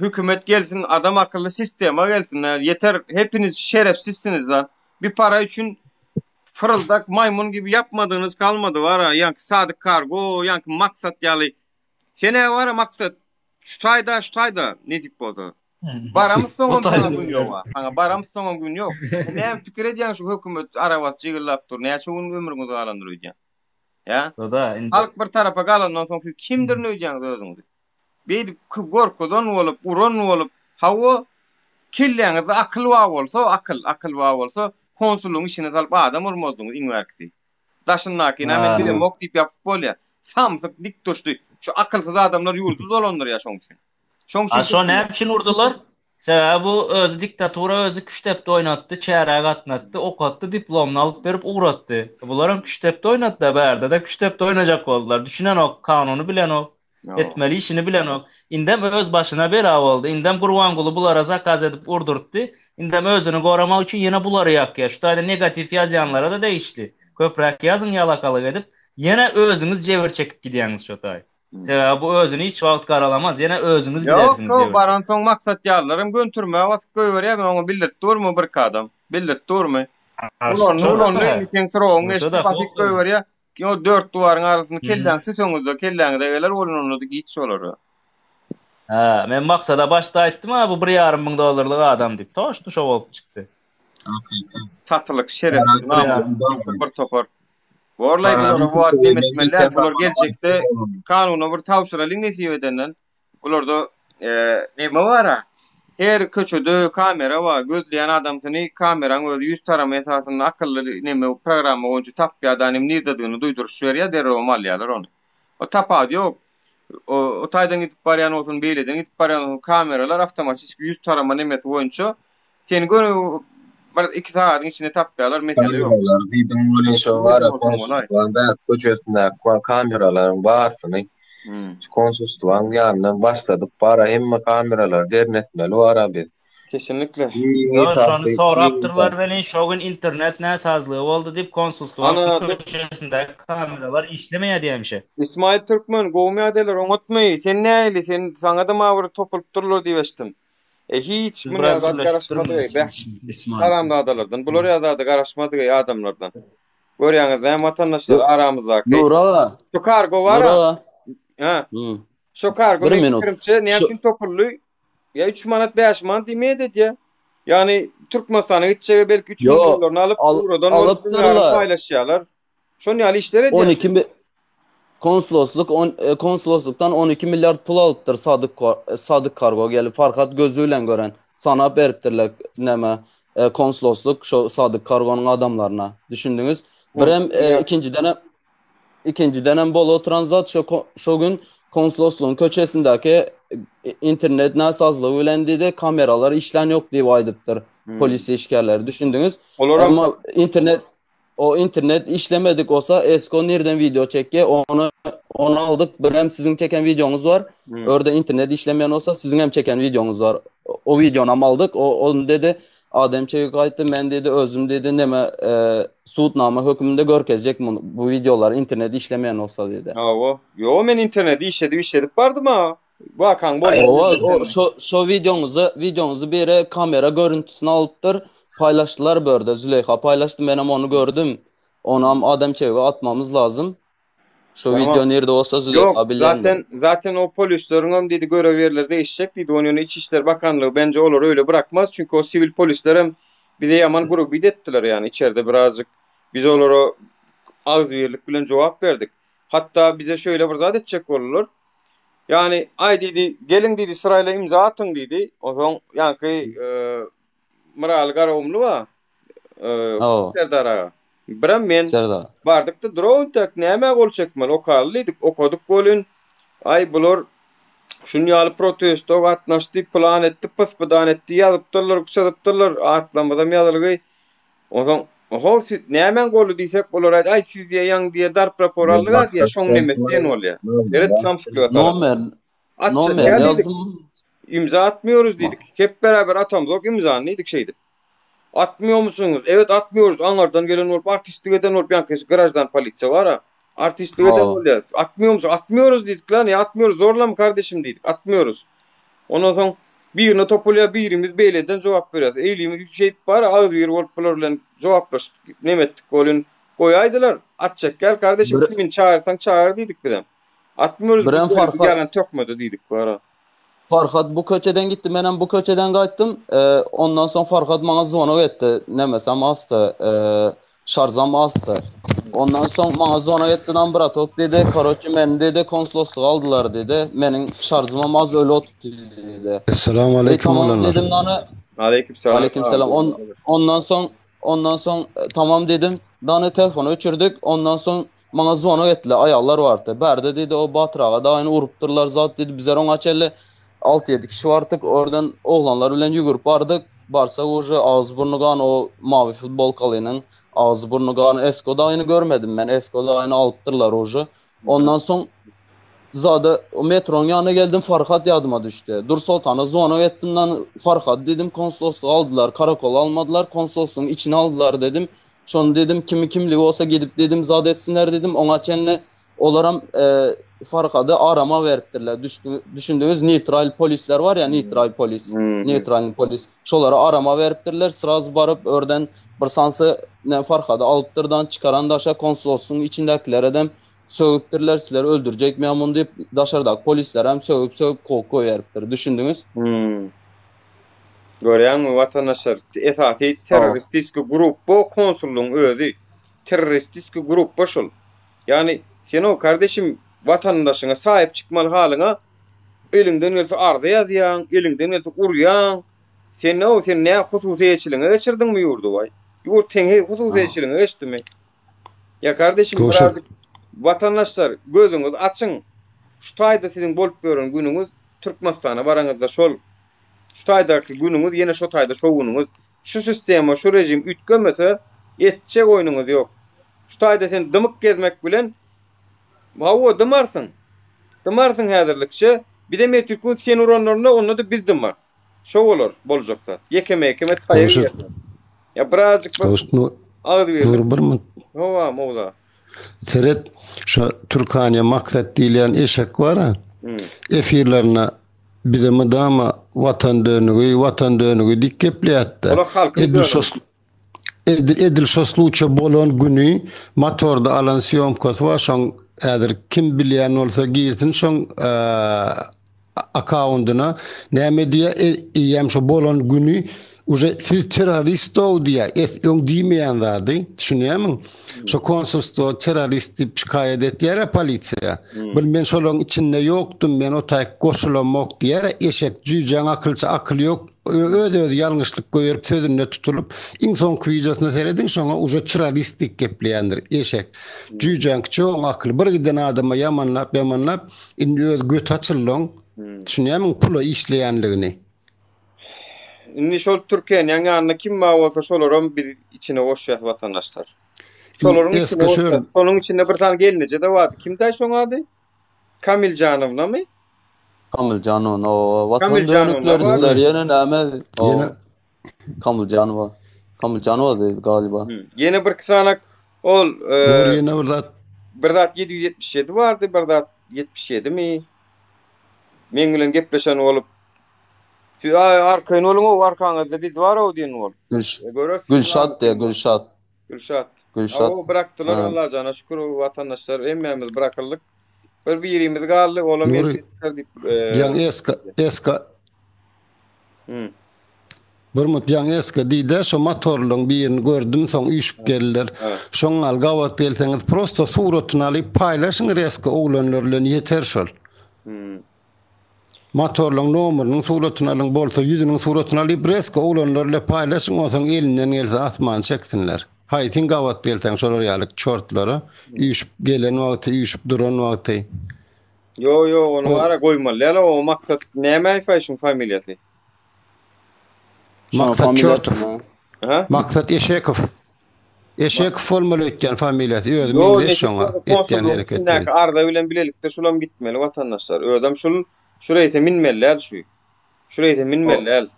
hükümet gelsin adam akylly sistema gelsin lan. Yeter hepiniz şerefsizsiniz lan. Bir para üçin fırıldak maymun gibi yapmadığınız kalmadı var ha. Yankı Sadık Kargo, yankı Maksat ýaly. Sen-ä bar-a Maksat, şu taýda, şu taýda, nesip bolsa. Baramyz soňam saňa gün ýok-a. Saňa baramyz soňam gün ýok. Sen näme pikir edýäň şu hökümet arabasy jygyllap dur, näçe gün ömrüňiz galandyr öýdýäň? Ýa? Halk bir tarapa galandan soň siz kimdirin öýdýäňiz özüňizi? Beýdip gorkuzan bolup, uran bolup, hawa, kelläňizde akyl bar bolsa, akyl, akyl bar bolsa, konsullygyň içine salyp adam urmazdyňyz iň bärkisi. Daşyndakyny men bilemok diýip ýapyp bolýar. Samsyk dik durşy. Şu akylsyz adamlar ýurdy dolandyrýar şoň üçin. Şoň üçin. A şo näme üçin urdular? Sebäbi bu özi diktatura özi küştdepdi oýnatdy, çärä gatnatdy, okatdy, diplomyny alyp berip ugratdy. Bularam küştdepdi oýnatdylar bärde-de küştdepdi oýnajak boldular. Düşünenok, kanuny bilenok, etmeli işini bilenok. Indem öz başyna bela boldy. Indem Gurbanguly bulara zakaz edip urdurtdy. Indem özüni goramak üçin ýene bulary ýakýar. Şu taýda negatiw ýazýanlara-da degişli. Köpräk ýazyň ýalakalyk edip, ýene özüňiz jebir çekip gidýäňiz şo taý. Sebäbi bu özüni hiç wagt garalamaz, ýene özüňiz gidersiňiz Ýok, baransoň Maksat ýalylaram göni türmä basyp goýberýär, men oňa bildirip durmy birki adam, bildirip durmy. Ulandy, ulandy, indi seň srogyň geçdi, basyp goýberýär. Ýo dört duwaryň arasynda kelläň süseňizde kelläňize geler welin onda-da giç bolar. Hä, men Maksada başda aýtdym-a bu bir ýarym müň dollarlyk adam diýip. Toşny şo bolup çykdy. Satylyk şerefsiz namyssyz bir topar. Borlaý bulara bu wagt neme etmeli däl. Bular geljekde kanuna bir tabşyralyň nesip edenden. Bularda neme bar-a? Her köçede kamera bar. Gözleýän adamsyny kameraň özi ýüz tarama esasynda akylly neme programma boýunça tapýar da nem nirdedigini duýduryş berýär, derrewem alýarlar ony. O tapawudy ýok. O taýdan gidip barýan bolsun, beýleden gidip barýan bolsun kameralar awtomatiski ýüz tarama nemesi boýunça Seni göni bir iki sagadyň içinde tapýarlar, mesele ýok. Kameralar diýdiň welin şo bar-a konsulstwaň bärik köçesindäki bar kameralaryň barysyny şu konsulstwaň ýanyndan başladyp bar-a hemme kameralary dernetmeli bar-a biz. Kesinlikle. Ýok şony sorapdyrlar welin şo gün internet näsazlygy boldy diýip konsulstwaň köçesindäki kameralar işlemeýär diýenmişe. Ismail Türkmen gowmy ýagdaýlar oňatmy sen nähili sen saňada mawy topulypdyrlar diýip eşitdim. E hiç muny zat garaşmadyk be. Haramzadalardan bular ýa zada garaşmadyk adamlardan. Görýäňiz näme watandaşlar aramyzdaky. Nur aga. Şu kargo bar. Ha. Şu kargo bir minut. Pikirimçe näme üçin topuldy? Ýa 3 manat 5 manat diýmeýär edýär. Ýagny Türkmenistana gitjege belki 3 müň dollaryny alyp, ugradan paýlaşýarlar. Şon ýaly işler edýär. 12 mi konsoloslyk on, e, konsoloslykdan 12 milliard pul alypdyr Sadyk e, Sadyk Kargo gelip Farhat gözü bilen gören sanap beripdirler näme e, konsoloslyk şo Sadyk Kargonyň adamlaryna. Düşündiňiz? Birem e, ikinjiden hem ikinjiden hem bolup oturan zat şo şo gün konsoloslygyň köçesindäki e, internet näsazlygy bilen diýdi kameralar işlän ýok diýip aýdypdyr hmm. polisiýa işgärleri. Düşündiňiz? Olar Emma internet O internet işlemedik bolsa Esko nirden video çekýä ony ony aldyk birem siziň çeken wideoňyz bar. Hmm. Örde internet işlemeýän bolsa siziň hem çeken wideoňyz bar. O wideony hem aldyk. O ony dedi Adem çekip gaýtdy men dedi özüm dedi neme e, sudnama hökmünde görkezjek bunu bu wideolar internet işlemeýän bolsa dedi. Hawa. Ýo men interneti işledip işledip bardym ha. Wakaň boldy. Owa, o şo şo wideoňyzy wideoňyzy biri kamera görüntüsini alypdyr. Paýlaşdylar bu ýerde. Züleýha paýlaşdy, menem ony gördüm. Onam adam çege atmamyz lazym. Şo Tamam. wideo nirde bolsa Züleýha Ýok, bilýändir. zaten zaten o polisleriňem diýdi görev ýerleri değişjek diýdi. Ony ýöne İçişler Bakanlygy bence olary öyle bırakmaz. Çünki o siwil polislerem bize ýaman grubit etdiler ýani içeride birazjyk biz olara agzybirlik bilen jogap berdik. Hatda bize şöyle bir zat etjek boldular. Ýagny, aý diýdi, geliň diýdi, syraýla imza atyň diýdi. Onsoň ýaňky e, Myraly Garagumly bar. E, Serdar aga. Birem men Serdar. Bardyk-da durawyntak nämä gol çekmeli, okaly diýdik, okadyk welin, aý bular şun ýaly protesto gatnaşdy, plan etdi, pys-pydan etdi, ýazypdyrlar, çyzypdyrlar, atlamyzam ýazylgy. Onsoň, Ho, siz nämäň goly diýsek, olar aýdy, aý, siz diýýär, ýaňy diýýär, darp rapor aldyk-a diýýär, şoň nemesi diýen bolýar. Seret, samsyklyga salyp. Nomer, Atjak nomer däl diýdik. ýazdym. Imza atmıyoruz diýdik. Hep beraber atamzok imzany diýdik şeýdip. Atmıyormusunuz? Evet atmıyoruz. Aňardan gelen bolup, artistlik eden bolup, ýaňky graždan polisiýa bar-a. Artistlik eden bolýar. Atmıyormusun? Atmıyoruz diýdik lan, ýa atmıyoruz, zorlama kardeşim diýdik. Atmıyoruz. Ondan soň birine topulýar, birimiz beýleden jogap berýäs. Eýlimiz şeýdip bar, agzybir bolup bular bilen jogaplaşyp neme etdik welin, goýaýdylar. At çekgäl kardeşim, kimini çagyrsaň çagyr diýdik bizem. Atmıyoruz Birem biz böyle bir Farhat yalan töhmeti diýdik bara. Farhat bu köçeden gitdi, menem bu köçeden gaýtdym. E, ondan soň Farhat maňa zvonok etdi. Nemesem asdy, e, şarzam asdy. Ondan soň maňa zvonok etdi, dan bratok diýdi, karoçe meni diýdi, konsoloslyga aldylar diýdi. Meniň şarzymam az öli otupdy diýdi. Esselamu E aleýkum tamam oglanlar. dedim dany. Aleyküm selam. Aleyküm selam. On, ondan soň ondan soň e, tamam dedim. Dany telefonu öçürdik. Ondan soň maňa zvonok etdiler. Aýallar bardy. Bärde diýdi o Batyr aga dagyny urupdyrlar zat diýdi. Bizler oňa çenli 6-7 kişi bardyk. Oradan oglanlar bilen ýügürip bardyk. Barsak uje agzy burny gan o mawy futbolkalynyň agzy burny gan Esko dagyny görmedim men. Esko dagyny alypdyrlar uje. Ondan soň Zada o metronyň ýanyna geldim Farhat ýadyma düşdi. Dursoltana zvonok etdim dan Farhat dedim konsoloslyga aldylar, karakola almadylar, konsoloslygyň içine aldylar dedim. Şony dedim kimi kimligi bolsa gidip dedim zat etsinler dedim. Oňa çenli olaram e, Farhady arama beripdirler. Düşdü, düşündüňiz neýtral polisler bar ya neýtral polis. Hmm. Neýtral polis. Şolara arama beripdirler. Sraz baryp örden bir sansy ne Farhady alypdyrdan çykaran daşa konsoloslygyň içindäkilereden sögüpdirler, sizleri öldürecek mi amun diýip daşardaky polisler hem sögüp sögüp kowup goýberipdir. Düşündüňiz? Hmm. Görýäňmi watandaşlar, esasy Hawa. terroristik gruppa konsullygyň özi. Terroristik gruppa şol. Ýagny sen o kardeşim watandaşyňa sahip çykmaly halyňa eliňden gelse arza ýazýaň, eliňden gelse urýaň. Sen ne o sen ne hususy eýeçiligiňe geçirdiňmi ýurdy waý? Ýurt seň he hususy eýeçiligiňe geçdimi? Ya kardeşim Gowşut. birazcık vatandaşlar gözüňizi açyň. Şu taýda siziň bolup ýören günüňiz Türkmenistana baraňyzda şol şu taýdaky günüňiz ýene şo taýda şo günüňiz. Şu sistema, şu rejim üýtgemese etjek oýnuňyz ýok. Şu taýda sen dymyk gezmek bilen hawa dymarsyň. Dymarsyň häzirlikçe. Bizem ertirki gün seni uranlarynda onda-da biz dymarys. Şo bolar boljak zat. Ýekeme-ýekeme taýak Gowşut. iýersiň. Ya birazcık bir Gowşut Nur, agzybirlik. Nur bir min- Hawa, mowza. Seret şu Türkaniýe maksat diýilýän eşek bar ha. Hmm. Efirlerine bize mydama watan dönügi, watan dönügi diýip gepleýärdi. Olar halkyň Edil şo dönügi. edil, edil şo sluça bolan günü motorda alan syýomkasy bar, şoň häzir kim bilýän bolsa girsin şoň eee, akkaundyna näme diýýär, e, eýýäm şo bolan günü uje siz terrorist ow diýýär. Es öň diýmeýän zady, düşünýärmiň? Şo konsulstwo terrorist diýip şikaýat etýär polisiýa. Hmm. Bir men şolaryň içinde ýokdum, men o taýk goşulamok diýýär. Eşek jüýjäň akylça akyl ýok. Öz öz ýalňyşlyk goýup sözünde tutulyp, iň soňky wideosyna serediň, şoňa uje terrorist diýip gepleýändir. Eşek jüýjäň kiçi akyly bir giden adama ýamanlap ýamanlap indi öz göti açyldyň. Hmm. Düşünýärmiň pula işleýänligini? Indi şol Türkiýäniň ýanynda kim bar bolsa şolaram biz içine goşýas watandaşlar. Şolaryň içine Eski şöyle goşýas. Şonuň içinde bir tane gelneje de bardy. Kimdä şoň ady? Kamil Janowna Kamil Janowa o watan Kamil Janowna dönükleri bar. sizler ýene näme o ýene Kamil Janowa. Kamil Janowa diýdi galiba. Hmm. Ýene bir kisanak ol e, Nur ýene bir zat bir zat 777 bardy, bir zat 77 mi? Men bilen gepleşen bolup siz ay arkaýyn boluň o arkaňyzda biz bar o diýen bolup. Gülş E, görersiz Gülşat diýe Gülşat. Gülşat. Gülşat. O bıraktılar Ha. Allah cana şükür o vatandaşlar hemmämiz bırakıldık. Bir birimiz galdy, olam Nur erkekler diýip e, ýaň eska eska hmm. bir mut ýaň eska diýde şo motorlyň birini gördüm soň üýşüp geldiler. Ha. Şoň al gabat gelseňiz prosto suratyny alyp paýlaşyň reska oglanlar bilen ýeter şol. Hmm. Motorlyň nomerynyň suratyny alyň bolsa ýüzüniň suratyny alyp reska oglanlar bilen paýlaşyň onsoň elinden gelse asman çeksinler. Haýsyň gabat gelseň şolar ýaly çortlara üýşüp gelen wagty, üýşüp duran wagty. Yo yo onu O ara goýmaly. Ýa o maksat näme aýfaýşyň familiýasy? Şoň Maksat familiýasy Çortow. mı? Ha? Maksat Eşekow. Eşekow bolmaly ötýän familiýasy. Özü Yo meňzeş nesip şoňa bolsa etýän konsullygyň hereketleri. içindäki arda bilen bilelikde şulam gitmeli watandaşlar. Özem şul şu reýse minmeli däl şu. Şu reýse minmeli O däl.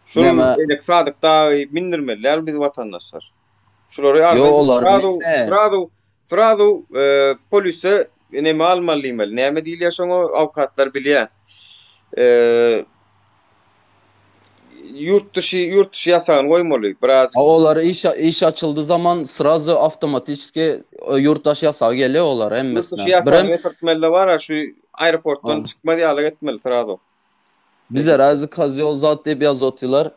Şul näme elek sadyk dagy mindirmeli däl biz watandaşlar. Şulary arda Yo olar srazu minme. srazu srazu e, polise neme almaly diýmeli. Näme diýilýär şoňa awukatlar bilýär. E,. Ýurt dyşy, ýurt dyşy ýasagyny goýmaly biraz. A olar iş iş açyldy zaman srazu awtomatiçki e, ýurtdaş ýasagy gelýär olara Ýurt hemmesine. dyşy ýasagyny Birem getirtmeli bar şu aeroportdan Ha. çykmaz ýaly etmeli srazu. Bize razy kozýol zat diýip ýazyp otyrlar.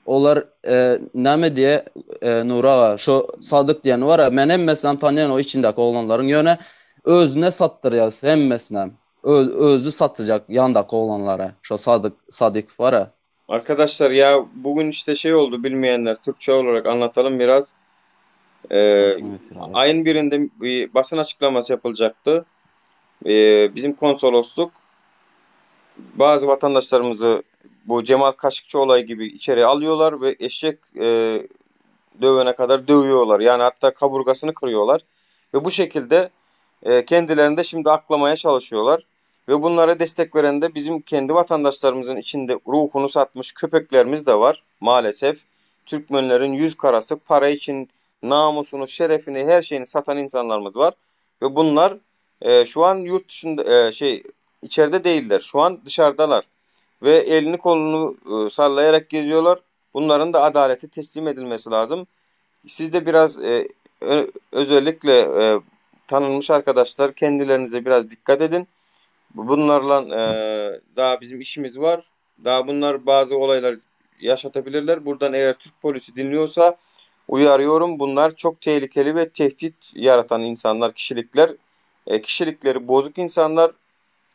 Olar e, näme diýe e, Nury aga, şo Sadyk diýeni bar-a, men hemmesinem tanýan o içindäki oglanlaryň, ýöne özüne satdyrýas hemmesinem. Öz, özi satyjak ýandaky oglanlara. Şo Sadyk, Sadykow bar-a. Arkadaşlar ya bugün işte şey oldu bilmeyenler Türkçe olarak anlatalım biraz. Ee, ayın birinde bir basın açıklaması yapılacaktı. Ee, bizim konsolosluk bazı vatandaşlarımızı bu Cemal Kaşıkçı olayı gibi içeri alıyorlar ve eşek e, dövene kadar dövüyorlar. Yani hatta kaburgasını kırıyorlar. Ve bu şekilde e, kendilerini de şimdi aklamaya çalışıyorlar. Ve bunlara destek veren de bizim kendi vatandaşlarımızın içinde ruhunu satmış köpeklerimiz de var maalesef. Türkmenlerin yüz karası para için namusunu, şerefini, her şeyini satan insanlarımız var. Ve bunlar e, şu an yurt dışında e, şey içeride değiller. Şu an dışarıdalar. Ve elini kolunu e, sallayarak geziyorlar. Bunların da adalete teslim edilmesi lazım. Siz de biraz e, ö- özellikle e, tanınmış arkadaşlar kendilerinize biraz dikkat edin. Bunlarla e, daha bizim işimiz var. Daha bunlar bazı olaylar yaşatabilirler. Buradan eğer Türk polisi dinliyorsa uyarıyorum. Bunlar çok tehlikeli ve tehdit yaratan insanlar, kişilikler. E, kişilikleri bozuk insanlar.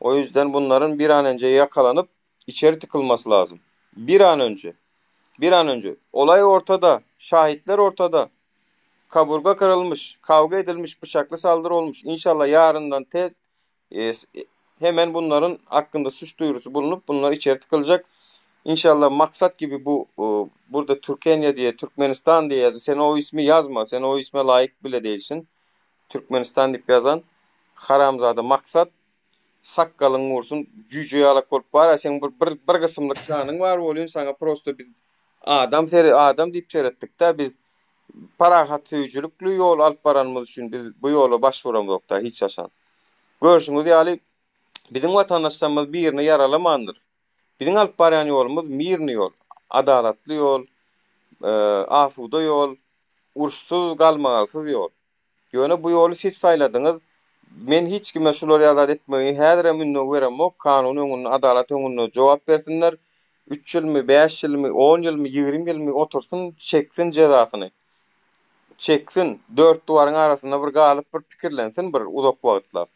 O yüzden bunların bir an önce yakalanıp içeri tıkılması lazım. Bir an önce. Bir an önce. Olay ortada. Şahitler ortada. Kaburga kırılmış, kavga edilmiş, bıçaklı saldırı olmuş. İnşallah yarından tez e, hemen bunların hakkında suç duyurusu bulunup bunlar içeri tıkılacak. İnşallah maksat gibi bu e, burada Türkenya diye, Türkmenistan diye yazın. Sen o ismi yazma. Sen o isme layık bile değilsin. Türkmenistan diýip ýazan haramzada Maksat sakgalyň gursun jüýje ýalak bolup bar-a seň bir bir bir gysymlyk janyň bar bolýun saňa prosto biz adam sere adam diýip seretdik-dä biz parahatsöýüjilikli ýol alyp baranymyz üçin biz bu ýola baş uramzok-da hiç haçan. Görşüňiz ýaly biziň watandaşlarymyz birini ýaralamandyr. Biziň alyp barýan ýolumyz mirny ýol, adalatly ýol, asuda ýol, uruşsyz, galmagalsyz ýol. Ýöne bu ýoly siz saýladyňyz. Men hiç kime şular ýaly zat etmegi häzirem ündew beremok. Kanun öňünde, adalat öňünde jogap bersinler. Üç ýylmy, bäş ýylmy, on ýylmy, 20 ýylmy otursyn, çeksin jezasyny. Çeksin. Dört duwaryň arasynda bir galyp bir pikirlensin bir uzak wagtlap.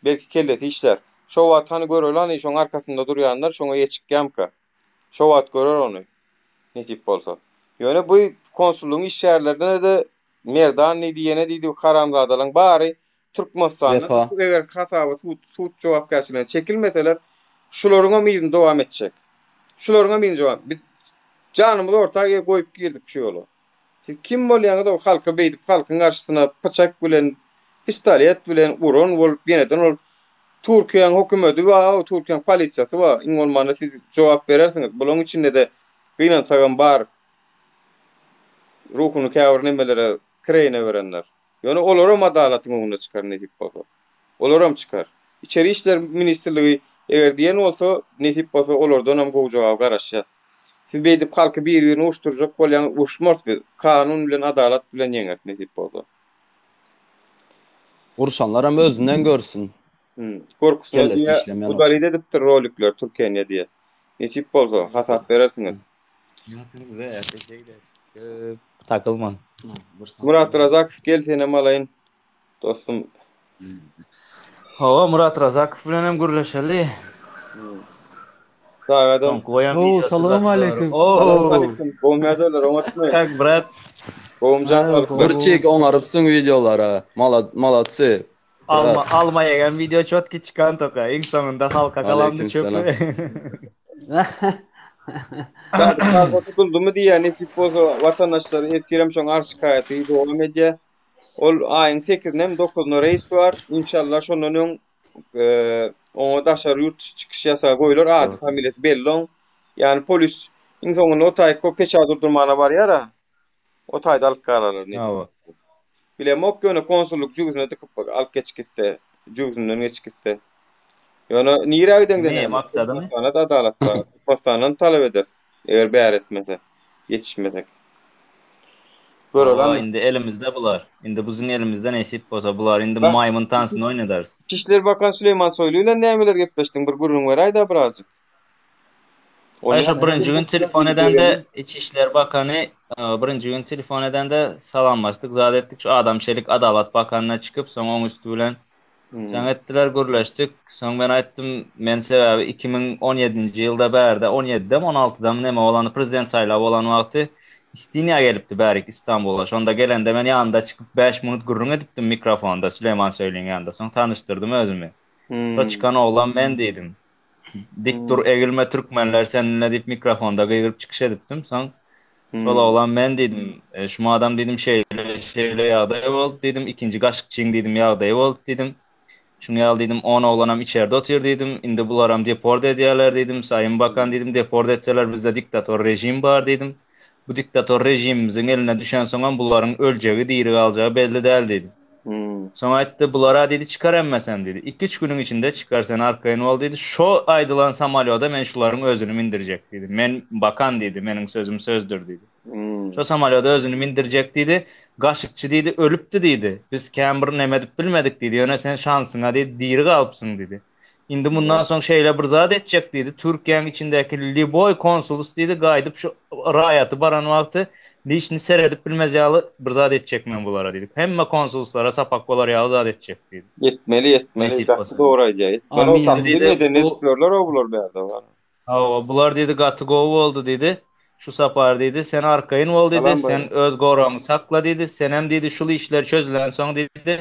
Belki kellesi işlär. Şo wagt hany göreli hany şoň arkasynda durýanlar şoňa ýetişikýämka. Şo wagt görer ony. Nesip bolsa. Ýöne bu konsullygyň işgärlerine-de Merdan diýdi, ýene diýdi bu haramzadalaryň bary Türkmenistanda Wepa. eger hasaba sud sud jogapkärçiligine çekilmeseler şularyňam yzyny dowam etjek. Şularyňam yzyny jogap. Biz janymyzy orta goýup girdik şu ýola. Siz kim bolýaňyz o halka beýdip halkyň garşysyna pyçak bilen pistolet bilen uran bolup ýeneden ol Türkiýäň hökümedi bar o Türkiýäň polisiýasy bar iň bolmanda siz jogap berersiňiz bulaň içindede gynansagam bar ruhuny käbir nemelere kireýine berenler ýöne olaram adalatyň öňüne çykar nesip bolsa olaram çykar içeri işler ministrligi eger diýen bolsa nesip bolsa olardanam gowy jogaba garaşýas. Siz beýdip halky bir birini uruşdyrjak bolýaňyz uruşmarys biz kanun bilen adalat bilen ýeňeris nesip bolsa. Urşanlaram özünden görsün. Hmm. Gorkusyna Kellesi diýe işlemeýän bolsa. udalit edipdir rolikler Türkiýe diýe. Nesip bolsa hasap berersiňiz. Takylma. Murat Razakow gel senem alaýyn dostum. Hawa Murat Razakow bilen hem gürleşeli. Sagadam. Soňky goýan Oo, wideosy salam zat aleyküm. Oo. Aleyküm. Gowmy ýagdaýlar oňatmy? Kak brat. Gowumjan Ha, saglyk. gowy. Bir çek oňarypsyň wideolara. Mala malatsy. Alma Brat. alma ýegen video çotki çykan toka. Iň soňunda halka galandy Aleyküm çöpi. selam. Sadyk tutuldymy diýýär nesip bolsa watandaşlar ertirem şoň arz şikaýaty dowam edýär. Ol aýyň 8-ine hem 9-una reýs bar. İnşallah şondan öň e, oňa daşary ýurt dışı çykyş ýasagy goýular. Ady familiýasy belli oň. Ýani polis iň soňunda o taý peça durdurmana barýar ha. O taýda alyp galarlar. nesip Hawa. Bilemok ýöne konsullyk jübüsine dykyp alyp geçip gitse, jübüsinden geçip gitse. Ýöne nirä gideňde Ne maksadymy? Türkmenistana da adalat bar. Türkmenistandan talap ederis. Eger bäri etmese, ýetişmesek. Göreli Hawa, indi elimizde bular. Indi biziň elimizde nesip bolsa bular indi Bak, maýmyn tansyny oýnadarys. İçişleri Bakan Süleýman Soýlu bilen nämeler gepleşdiň? Bir gürrüň beräý-dä birazjyk. Aý şo birinji gün telefon edende İçişler Bakany birinji gün telefon edende salamlaşdyk, zat etdik. Şu adam Çelik Adalat Bakanyna çykyp, soň oň üsti bilen Jaň etdiler, gürleşdik. Soň men aýtdym, men sebäbi 2017-nji ýylda bärde, on ýedidemi, on altydamy neme bolanda, prezident saýlawy bolan wagty Istinýa gelipdi bärik Istanbula. Şonda gelende men ýanynda çykyp bäş minut gürrüň edipdim mikrofonda Süleýman Söýliň ýanynda. Soň tanyşdyrdym özümi. Şo çykan oglan men diýdim. Dik dur egilme türkmenler seninle diýip mikrofonda gygyryp çykyş edipdim. Soň şol oglan men diýdim. E, şu adam diýdim şeýle şeýle ýagdaý boldy diýdim. Ikinji gaşykçyň diýdim ýagdaýy boldy diýdim. Şuň ýaly diýdim 10 oglanam içerde otyr diýdim. Indi bularam deport edýärler diýdim. Sayyn bakan diýdim deport etseler bizde diktator rejim bar diýdim. Bu diktator rejimimiziň eline düşensoňam bularyň öljegi diri galjagy belli däl diýdim. Soň aýtdy, bulara diýdi, çykar emmesem diýdi. Iki-üç günüň içinde çykar, sen arkaýyn bol diýdi. Şo aýdylan samolýoda men şularyň özüni mindirjek diýdi. Men bakan diýdi, meniň sözüm sözdür diýdi. Şo samolýoda özüni mindirjek diýdi. Gaşykçy diýdi, ölüpdi diýdi. Biz kän bir neme edip bilmedik diýdi. Ýöne sen şansyňa diýdi, diri galypsyň diýdi. Indi mundan soň şeýle bir zat etjek diýdi. Türkiýäň içindäki lýuboý konsulus diýdi, gaýdyp şu raýaty baran wagty lişni seredip bilmez ýaly bir zat etjek men bulara diýdi. Hemme konsuluslara sapak bolar ýaly zat etjek diýdi. Etmeli, etmeli. Nesip Gaty bolsa. dogry aýdýar. Etmeli o Amin. gaty Diýdi, medeni bu ediplerler o bular bärde bar. Hawa, bular diýdi gaty gowy boldy diýdi. Şu sapar diýdi, sen arkaýyn bol diýdi, Salam sen baýram. öz goragyňy sakla diýdi, senem diýdi şul işler çözülensoň diýdi,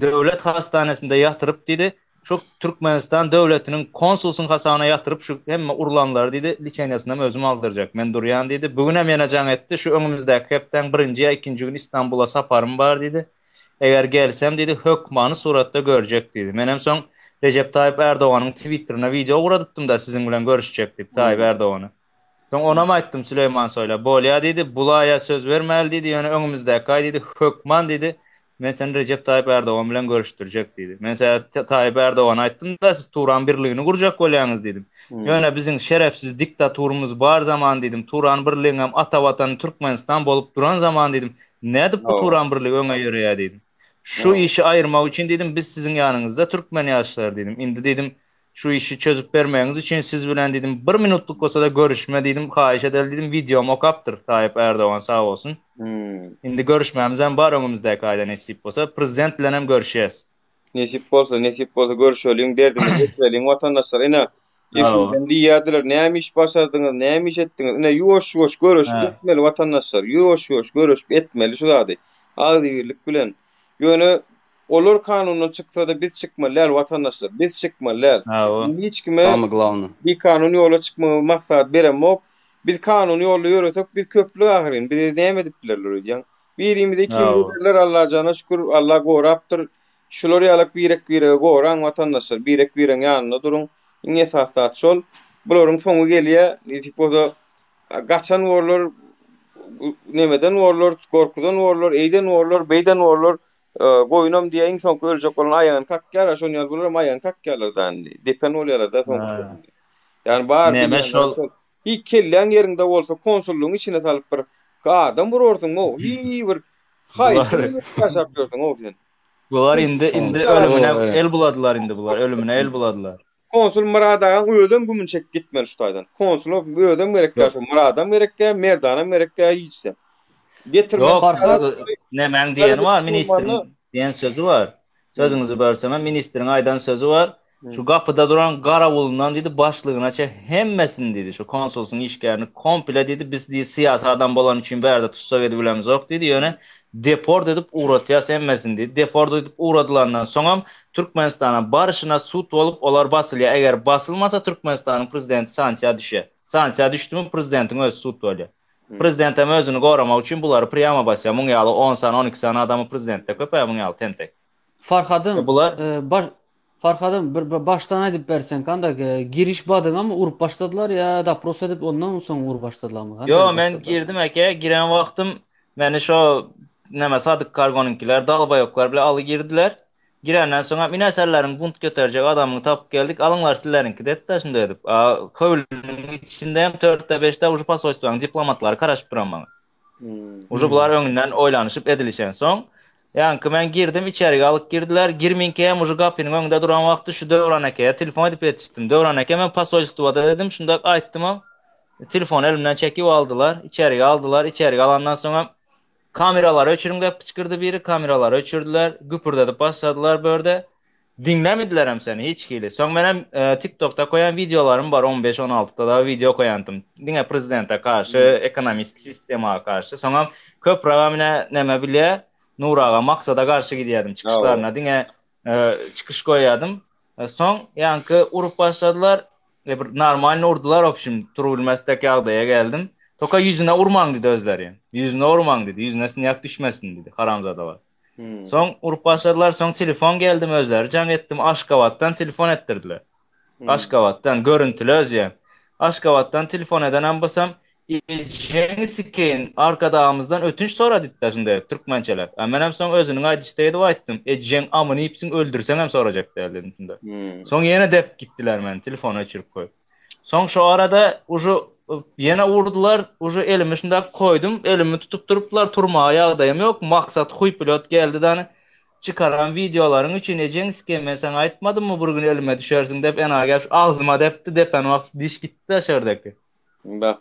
döwlet hastanesinde ýatyryp diýdi, şu Türkmenistan döwletiniň konsulsyň hasabyna ýatyryp şu hemme urlanlary diýdi, liçeniýasynam özüm aldyrjak, men durýan diýdi. Bu günem ýene jaň etdi, şu öňümizdäki hepdäň birinji ýa ikinji güni Istanbula saparym bar diýdi. Eger gelsem diýdi, hökmany suratda görjek diýdi. Menem soň Rejep Taýyp Ärdoganyň Twitterine wideo ugradypdym-da siziň bilen görüşjek diýip, Taýyp Ärdogana. Soň onam aýtdym Süleýman Soýla, bolýa diýdi, bulaýa söz bermäli diýdi, ýöne öňümizdäki aý diýdi, hökman diýdi, men seni Rejep Taýyp Ärdogan bilen görüşdirjek diýdi. Men sä Taýyp Ärdogana aýtdym-da, siz Turan birligini gurjak bolýaňyz diýdim. Ýöne biziň şerefsiz diktaturymyz bar zaman diýdim, Turan birligiňem ata watany Türkmenistan bolup duran zaman diýdim, Nädip bu Turan birligi öňe ýöreýär diýdim. Şu işi aýyrmak üçin diýdim, biz siziň ýanyňyzda türkmen ýaşlary diýdim. Indi diýdim, şu işi çözüp bermegiňiz üçin siz bilen diýdim, bir minutlyk bolsa-da görüşme diýdim, haýyş edeli diýdim, wideomy okapdyr Taýyp Ärdogan sag bolsun. Indi görüşmämizem bar öňümizdäki aýda nesip bolsa, prezident bilenem görüşýäs. Nesip bolsa, nesip bolsa görüşeliň, derdimizi ýetireliň watandaşlar. Ine, Efirden diýýärdiler, näme iş başardyňyz, näme iş etdiňiz? Ine, ýuwaş-ýuwaş göreşip etmeli watandaşlar, ýuwaş-ýuwaş göreşip etmeli şu zady. Agzybirlik bilen. Ýöne olar kanundan çyksa-da biz çykmaly däl watandaşlar, biz çykmaly däl. Hiç kime bikanun ýola çykmagy maslahat beremok. Biz kanuny ýolda ýöresek, biz köplük ahyryn, bizi näme edip bilerler öýdýäň? Birimizi ikimizi ederler Allajana şükür Alla gorapdyr. Şular ýalak birek biregi goraň watandaşlar birek bireň ýanynda duruň iň esasy zat şol. Bularyň soňy gelýä nesip bolsa gaçan borlar nemeden borlar gorkudan borlar eýden borlar beýden borlar goýunam diýä iň soňky öljek bolan aýagyny kakýar a şon ýaly bularam aýagyny kakýarlar da indi depen bolýarlar da soňky. Ýani bar Neme şol Hiý kelläň ýeriňde bolsa konsullygyň içine salyp bir adam urarsyň-ow, hiý bir haýsy ýaşap ýörsüň-ow sen. Bular indi indi ölümine el buladylar indi bular ölümine el buladylar. Konsul Myrat agaň özem gümüni çekip gitmeli şu taýdan. Konsula özem gerekkä şu Myradam gerekkä, Merdanam gerekkä hiçsem. Getirmek Ýok, nämäň diýeni bar ministriň diýen sözi bar. Sözüňizi bölsemem ministriň aýdan sözi bar. Şu gapyda duran garawulyndan diýdi başlygyna çe hemmesini diýdi şu konsulsyň işgärini komple diýdi biz diýdi syýasy adam bolany üçin bärde tussag edip bilemizok diýdi ýöne deport edip ugratýas hemmesini diýdi deport edip ugradylandan soňam Türkmenistana baryşyna sud bolup olar basylýar eger basylmasa Türkmenistanyň prezidenti sanksiýa düşýär sanksiýa düşdümi prezidentiň özi sud bolýar prezidentem özüni goramak üçin bulary prýama basýar muň ýaly on sany 12 sany adamy prezidentde köp-ä muň ýaly tentek. Farhadym, bular baş Farhadym bir, bir başdan aýdyp berseň kanda giriş badyňamy urup başladylar ýa dopros edip ondan soň urup başladylarmy? Ýo men girdim eke giren wagtym meni şo näme Sadyk Kargonyňkiler dalbaýoklar bile aly girdiler. Girenden soňam ine selleriň bunt göterjek adamyny tapyp geldik, alyňlar sizleriňki diýdi-de şunday edip. A howlynyň içinde hem törtde beşde uje posolstwanyň diplomatlary garaşyp duran maňa. Uje bular öňünden oýlanyşyp edilişen soň, ýaňky men girdim içerik alyp girdiler, girminkä hem uje gapynyň öňünde duran wagty şu Döwran akaya telefon edip ýetişdim. Döwran eke men posolstwada dedim, şundak aýtdym. Telefony elimden çekip aldylar, içerik aldylar, içerik alandan soňam Kameralary öçüriň diýip pyçgyrdy biri, kameralary öçürdiler, güpürdedip başladylar bu ýerde. Diňlemedilerem seni hiç hili. Soň menem TikTokda koýan wideolarym bar, on beş, on altyda dagy wideo koýandym. Diňe prezidente garşy, ekonomiski sistema garşy. Soňam köprägem ine neme bilýä, Nury aga Maksada garşy gidýärdim çykyşlaryna, diňe çykyş goýýardym. Soň ýaňky urup başladylar. E bir normalny urdular obşim turubilmesdek ýagdaýa geldim. Toka ýüzüne urmaň diýdi özleri. Ýüzüne urmaň diýdi. Ýüzüne snýak düşmesin diýdi haramzadalar. Hmm. Soň urup başladylar, soň telefon geldim özleri jaň etdim Aşgabatdan telefon etdirdiler. Hmm. Aşgabatdan görüntüli özýä. Aşgabatdan telefon edenem bolsam Ejeňi sikeýin, Arkadagymyzdan ötünç sora diýipdir şunda türkmençeläp. A menem soň özüniň aýdyşy edip aýtdym. Ejeň amyny iýipsiň, öldürseňem sorajak däl dedim şunda. Soň ýene depip gitdiler meni telefony öçürip goýup. Soň şo arada uje ýene urdular, uje elimi şunda koýdum, elimi tutup durupdylar, turmaga ýagdaýym ýok. Maksat huýpilot geldi dany. Çykaran wideolaryň üçin ejeňi sikeýin, men saňa aýtmadymmy bir gün elime düşersiň dep, enaýy gelip agzyma depdi, depen wagt diş gitdi-de şerdeki. Bak.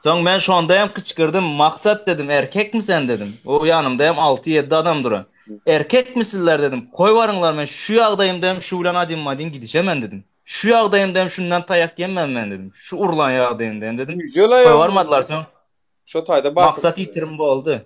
Soň men şonda hem kyçkyrdym, Maksat dedim, erkekmi sen dedim. O ýanymda hem 6-7 adam duran. Erkekmi sizler dedim. Koý baryňlar men şu ýagdaýymda hem şu bilen adym-adym gidişemen dedim. Şu ýagdaýymda hem şundan taýak ýemmen men dedim. Şu urlan ýagdaýymda hem dedim. Güýjel Koý barmadylar soň. Şo taýda bar. Maksat ýitirim boldy.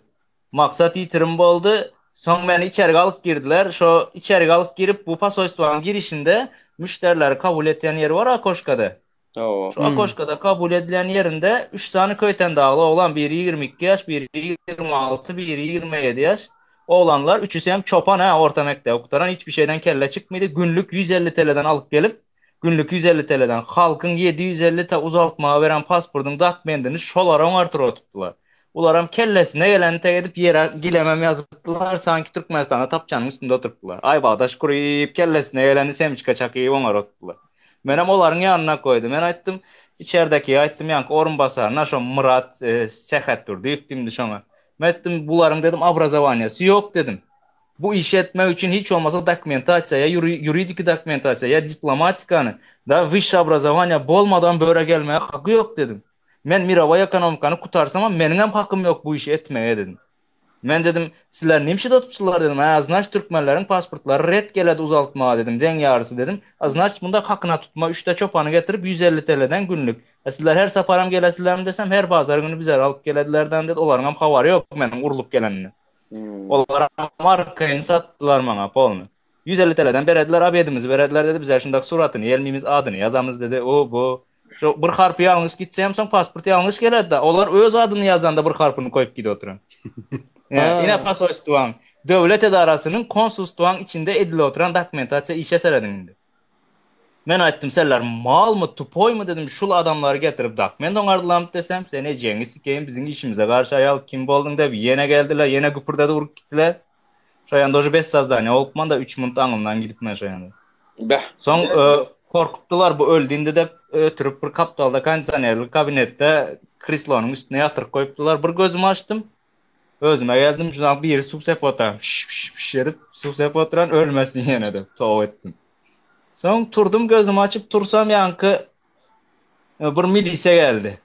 Maksat ýitirim boldy. Soň meni içerik alyp girdiler. Şo içerik alyp girip bu posolstwanyň girişinde müşderileri kabul etýän ýeri bar okoşkada. Hawa. Şu okoşkada kabul edilen ýerinde üç sany Köýtendagly oglan, biri 22 ýaş, biri 26, biri 27 ýaş. Oglanlar üçüsi hem çopan hä, orta mekdebi gutaran, hiç bir şeyden kelle çykmady. Günlük 150 TL'den alyp gelip, günlük 150 TL'den halkyň 750 te uzaltmaga beren pasportyň dokumentini şolara oňartyr oturtdylar. Ularam kellesine geleni tek edip ýere gilemem ýazypdylar, sanki Türkmenistanda tapçanyň üstünde oturypdylar. Aýbagdaş kuryp, kellesine geleni semçka çakyp oňar oturtdylar. Menem olaryň ýanyna goýdy. Men aýtdym, içerdäkiye aýtdym, ýaňky orunbasaryna, şo Myrat e, Sähetdurdyýew diýmdi şoňa. Men aýtdym, bularyň dedim obrazowaniýasy ýok dedim. Bu işi etmek üçin hiç bolmasa dokumentasiýa, ýa ýuridiki dokumentasiýa, ýa diplomatikany, da wyşşe obrazowaniýa bolmadan böre gelmäge haky ýok dedim. Men mirowoý ekonomikany kutarsamam meniňem hakym ýok bu işi etmege dedim. Men dedim, sizler nimşe otypsyzlar dedim, hä, znaç türkmenleriň pasportlary ret geledi uzaltmaga dedim, deň ýarysy dedim. A znaç munda hakyna tutma üçde çopany getirip 150 TL'den günlük. A sizler her saparam gelesizlermi desem, her bazar güni bizleri alyp geledilerden dedi, olaryňam habary ýok meniň urlup gelenimden. Olaram arkaýyn satdylar maňa polny. 150 TL'den berediler, obedimizi berediler dedi, bizler şundak suratyny ýelmimiz, adyny ýazamyz dedi, o bu. Şo bir harpy ýalňyş gitse hem soň pasport ýalňyş geler-de. Olar öz adyny ýazanda bir harpyny koýup gidip oturan. Ine posolstwaň, döwlet edarasynyň konsulstwaň içinde edilip oturan dokumentasiýa işe serediň indi. Men aýtdym, senler malmy, tupoýmy dedim, şul adamlary getirip dokument oňardylarmy desem, sen ejeňi sikeýin, biziň işimize garşy aýal kim bolduň dep, ýene geldiler, ýene güpürdedi urup gitdiler. Şo ýanda uje bez sozdaniýa bolupman-da, üç minut aňymdan gidipmen şo ýanda. Beh. Soň korkupdylar bu öldi indi dep ötürip bir kapdalda kondisionerli kabinetde kreslonyň üstüne ýatyryp goýupdylar. Bir gözümi açdym. Özüme geldim. Şundan biri suw sepip otyr. Piş piş piş edip suw sepip oturan ölmesin ýene dep toba etdim. Soň turdum gözümi açyp tursam ýaňky bir milisiýa geldi.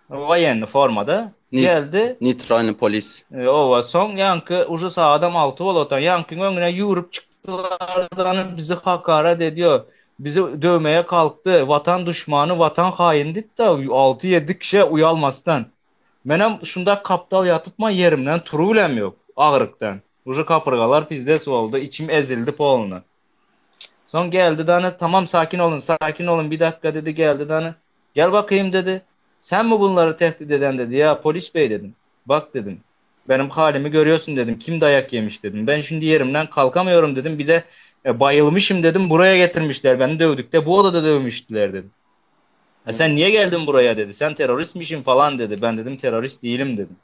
Woýenny formada geldi. Neytralny polis. Owa, soň ýaňky uje sagadam 6 bolup otan. Ýaňkyň öňüne ýüwrüp çykdylar bizi hakarat ediyor. Bizi döwmeye kalkdy. Watan duşmany, watan haýyny diýdi-de, 6-7 kişi uýalmasdan. Menem şunda kapdal ýatypman ýerimden turubilem ýok agyrykdan. Uje kapyrgalar pizdes boldy, içim ezildi polny. Soň geldi dany, tamam sakin olun, sakin olun bir dakika dedi, geldi dany. Gel bakayım dedi. Sen mi bunları tehdit eden dedi. Ya polis bey dedim. Bak dedim. Benim halimi görüyorsun dedim. Kim dayak yemiş dedim. Ben şimdi yerimden kalkamıyorum dedim. Bir de e, bayılmışım dedim. Buraya getirmişler. Beni dövdük de bu odada dövmüştüler dedim. E, sen niye geldin buraya dedi. Sen teröristmişsin falan dedi. Ben dedim terörist değilim dedim.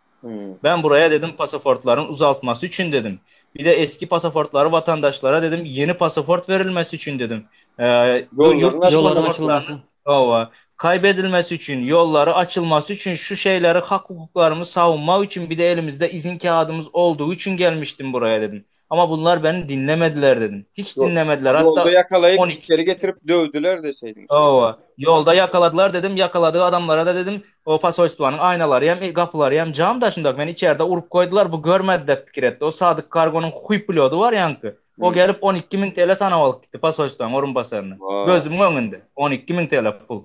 Ben buraya dedim pasaportların uzaltması için dedim. Bir de eski pasaportları vatandaşlara dedim yeni pasaport verilmesi için dedim. Ee, yurt dışı Yolların pasaportlarının açılması. Hawa, kaybedilmesi için, yolları açılması için, şu şeyleri hak hukuklarımı savunmak için bir de elimizde izin kağıdımız olduğu için gelmiştim buraya dedim. Ama bunlar beni dinlemediler dedim. Hiç dinlemediler. Ýolda Hatta ýakalaýyp 12 içeri getirip döwdüler deseýdiň. Hawa, ýolda ýakaladylar dedim, ýakaladygy adamlara da dedim, o posolstwanyň aýnalary hem, gapylary hem jam daşynda, meni içerde urup goýdular, bu görmedi dep pikir etdi. O Sadyk Kargonyň huý pilody bar ýaňky. O gelip 12 mün TL sanaw alyp gitdi posolstwanyň orunbasaryny. Gözümiň öňünde 12 mün TL pul.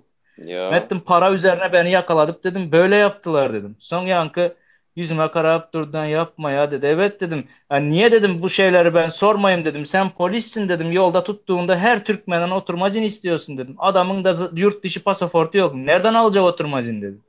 Metdim para üzerine beni yakaladıp dedim, böyle yaptılar dedim. Soň ýaňky ýüzüme garap durdan ýapma ýa dedi. Evet dedim. Ya niye dedim bu şeyleri ben sormayayım dedim. Sen polissin dedim. Yolda tuttuğunda her Türkmenden oturma izin istiyorsun dedim. Adamın da yurt dışı pasaportu yok. Nereden alacak oturma izin dedim.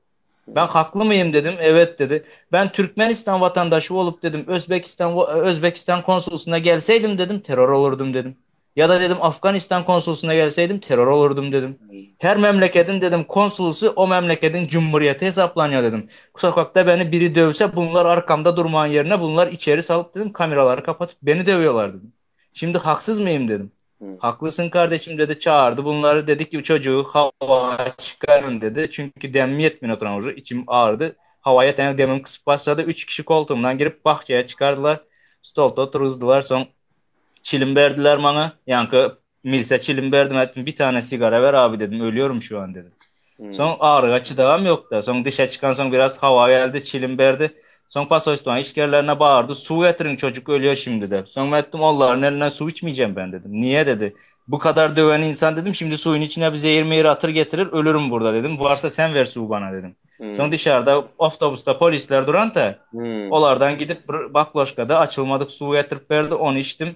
Ben haklı mıyım dedim. Evet dedi. Ben Türkmenistan vatandaşı olup dedim Özbekistan Özbekistan konsolosluğuna gelseydim dedim terör olurdum dedim. Ya da dedim Afganistan konsolosluğuna gelseydim terör olurdum dedim. Her memleketin dedim konsolosu o memleketin cumhuriyeti hesaplanıyor dedim. Sokakta beni biri dövse bunlar arkamda durmağın yerine bunlar içeri salıp dedim kameraları kapatıp beni dövüyorlar dedim. Şimdi haksız mıyım dedim. Haklısın kardeşim dedi çağırdı bunları dedi ki çocuğu hava çıkarın dedi. Çünkü demim yetmiyor oturan ucu içim ağrıdı. Havaya tane demim kısıp başladı. Üç kişi koltuğumdan girip bahçeye çıkardılar. Stolda oturuzdular. Son çilim berdiler bana. Yankı milse çilim berdim ettim. Bir tane sigara ver abi dedim. Ölüyorum şu an dedim. Son ağrıya çıdağım yoktu. Son dışa çıkan son biraz hava geldi, çilim berdi. Son pasoystuan işgerlerine bağırdı. Su getirin çocuk ölüyor şimdi de. Son ettim onların elinden su içmeyeceğim ben dedim. Niye dedi. Bu kadar döven insan dedim. Şimdi suyun içine bir zehir mehir atır getirir ölürüm burada dedim. Varsa sen ver suyu bana dedim. Son dışarıda otobüste polisler duran da onlardan gidip bir baklaşkada açılmadık su getirip verdi onu içtim.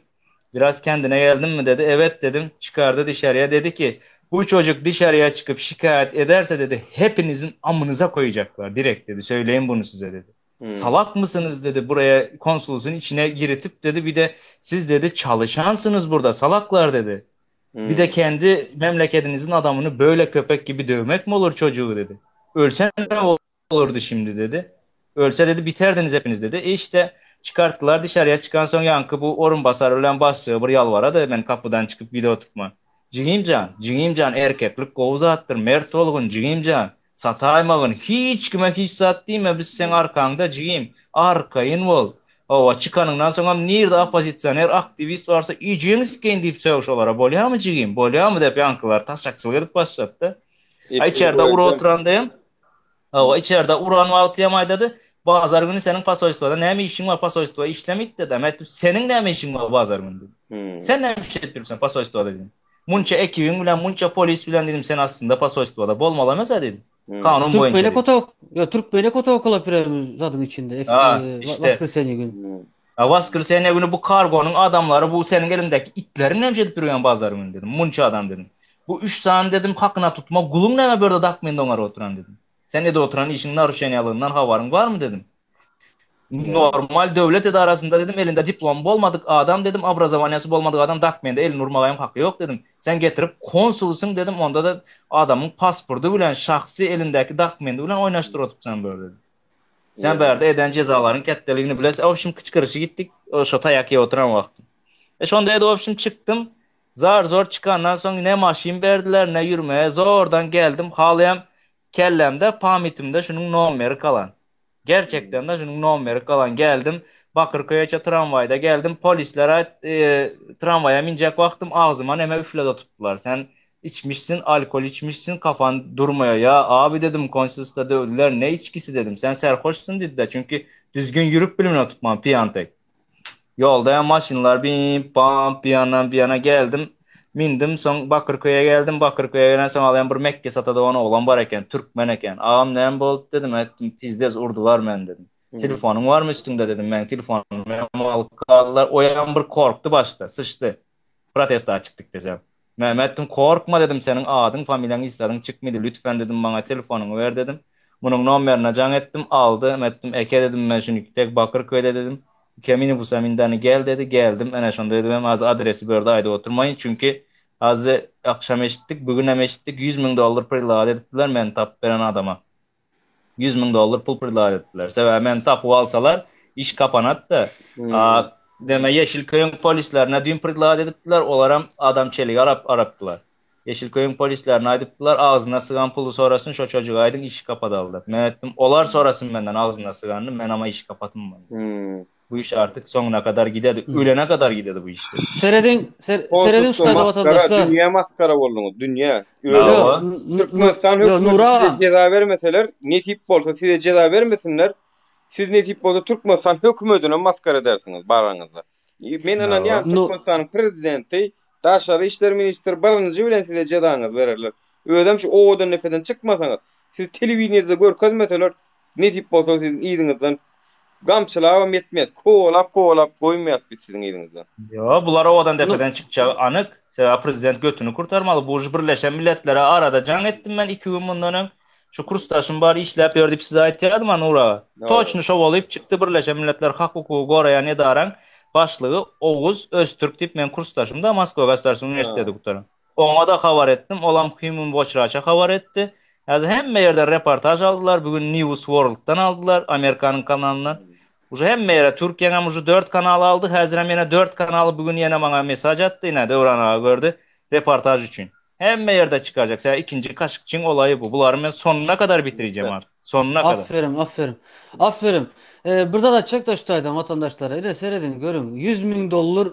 Biraz kendine geldin mi dedi. Evet dedim. Çıkardı dışarıya dedi ki bu çocuk dışarıya çıkıp şikayet ederse dedi hepinizin amınıza koyacaklar direkt dedi. Söyleyeyim bunu size dedi. Salak mısınız dedi buraya konsolosun içine giritip dedi bir de siz dedi çalışansınız burada salaklar dedi. Bir de kendi memleketinizin adamını böyle köpek gibi dövmek mi olur çocuğu dedi. Ölse ne olurdu şimdi dedi. Ölse dedi biterdiniz hepiniz dedi. E işte çıkarttılar dışarıya çıkan son yankı bu orun basar ölen bastığı bir yalvara da ben kapıdan çıkıp video tutma. Jigimcan, jigimcan erkeklik gowy zatdyr, mert bolgun jigimcan. Sataýmagyn, hiç kime hiç zat diýme, biz seň arkaňda jigim, arkaýyn bol. Hawa, çykanyňdan soňam nirde oppozisioner, aktiwist barsa, ijiňi sikeýin diýip sögüş olara, bolýamy jigim, bolýamy diýip ýaňkylar taşakçylyk edip başlady. A içerde urup oturan diýem, hawa, içerde uran wagty hem aýdady, bazar güni seniň posolstwoda näme işiň bar, posolstwo işlemit dedi. Men aýtdym, seniň näme işiň bar bazar güni dedim. Sen näme iş edip ýörsen posolstwoda dedim. Munça ekibiň bilen, munça polis bilen dedim, sen aslynda posolstwoda bolmaly emes-ä dedim. Kanun boýunça Türkmene dedim. kota ya Türkmene kota okala piremiz zadyň içinde. F, Ha, e, işte. Waskreseniýe gün. Ha, Waskreseniýe güni bu kargonyň adamlary bu seniň eliňdäki itleriň näme edip ýörýän bazar güni dedim. Munça adam dedim. Bu üç sany dedim hakyna tutma guluň näme bu ýerde dakmende oňaryp oturan dedim. Sen edip oturan işiň naruşeniýalygyndan habaryň barmy dedim. Normal döwlet edarasynda dedim elinde diplom bolmadyk adam dedim obrazowaniýasy bolmadyk adam dakmende elini urmaga hem haky ýok dedim. Sen getirip konsulsyň dedim onda da adamyň pasporty bilen şahsy elindäki dakmendi bilen oýnaşdyryp oturypsan bu ýerde dedim. Sen bärde eden jezalaryň ketdeligini bilesiň. Obşim kyçkyryşy gitdik. Şo taýak iýip oturan wagtym. E şonda edi obşim çykdym. Zar zor çykandan soň ne maşyn berdiler ne ýürmeye zordan geldim. Halyam kellemde pamytymda şunuň nomeri galan. Gerçekten de şunuň nomeri galan geldim. Bakyrköýeçe tramwaýda geldim. Polislere e, tramwaýa minjek wagtym agzyma neme üflede tutdular. Sen içmişsin, alkol içmişsin, kafan durmuyor. Ya abi dedim konsolosda dövdüler. Ne içkisi dedim. Sen serhoşsun dediler. Çünkü düzgün yürüp bilimine tutmam piyan tek. Ýolda ýa maşynlar bimp bamp bir ýandan bir ýana geldim. Mindim soň Bakyrköýe geldim. Bakyrköýe gelen soň alaýan bir Mekge satadygan oglan bar eken, türkmen eken. Agam näme boldy dedim, aýtdym, pizdes urdular meni dedim. Telefonyň barmy üstüňde dedim, meň telefonymy hem alyp galdylar. Oýam bir korkdy başda, syçdy. Protesta çykdyk desem. Mehmet aýtdym, korkma dedim, seniň adyň, familiýaň, hiç zadyň çykmady, lütfen dedim, maňa telefonyňy ber dedim. Munuň nomerine jaň etdim, aldy. Men aýtdym, eke dedim, men şuny tek Bakyrköýde dedim. Kemini bu samindany gel dedi, geldim. Ene şonda dedim, hem az adresi bu ýerde aýdyp oturmaýyn, çünki az akşam eşitdik, bu gün hem eşitdik, 100 müň dollar predlagat edipdiler meni tapyp beren adama. 100 müň dollar pul predlagat etdiler. Sebäbi meni tapyp alsalar, iş kapanat-da. A deme Ýeşilköýüň polislerine düýn predlagat edipdiler, olaram adam çeligi arap arapdylar. Ýeşilköýüň polislerine aýdypdylar, agzyna sygan puly sorasyn, şo çojuga aýdyň işi kapadaly diýip. Men aýtdym, olar sorasyn menden agzyna syganyny, men ama işi kapatynman. Bu iş artık soňuna kadar gidedi, ölene kadar gidedi bu iş. Serediň, ser, serediň şu taýda watandaşlar. Dünýä maskara bolduňyz, dünýä. Türkmenistan hökümeti size jeza bermeseler, nesip bolsa size jeza bermesinler. Siz nesip bolsa Türkmenistan hökümetine maskara edersiňiz baraňyzda. Men ynanýan Türkmenistanyň prezidenti, daşary işler ministri birinji bilen size jezaňyzy bererler. Özem şu Owadandepeden çykmasaňyz, sizi telewideniýede görkezmeseler, Nesip bolsa siziň yzyňyzdan gamçylabam ýetmez, kowalap-kowalap goýmaýas biz siziň yzyňyzdan. Ýo, bular owadan depeden çykjagy anyk. Sebäbi prezident götüni kurtarmaly. Bu uje Birleşen Milletlere arada jaň etdim men iki gün mundan öň. Şu kursdaşym bar işläp ýör diýip size aýtýadym-a Nur aga. Toçny şo bolyp çykdy Birleşen Milletler hak-hukugy goraýan edaraň başlygy Oguz Öztürk diýip meň kursdaşym-da Moskwa Gosudarstweniý uniwersiteti gutaran. Oňa-da habar etdim, olam Human Watch Raça habar etdi. Häzir hemme ýerden reportaž aldylar, bu gün News World-dan aldylar, Amerikanyň kanalyndan. Uje hemme ýere, Türkiýäňem uje dört kanaly aldy, häzirem ýene dört kanaly bu gün ýene maňa mesaj atdy, ine, Döwran aga gördi, reportaž üçin. Hemme ýerde çykarjak, sebäbi ikinji Kaşykçyň olaýy bu. Bulary men sonuna kadar bitireceğim artık. Sonuna kadar. Aferin, aferin. Aferin. Ee, bir zat aýtjak-da şu taýdan watandaşlara. Ine serediň, görüň. 100 müň dollar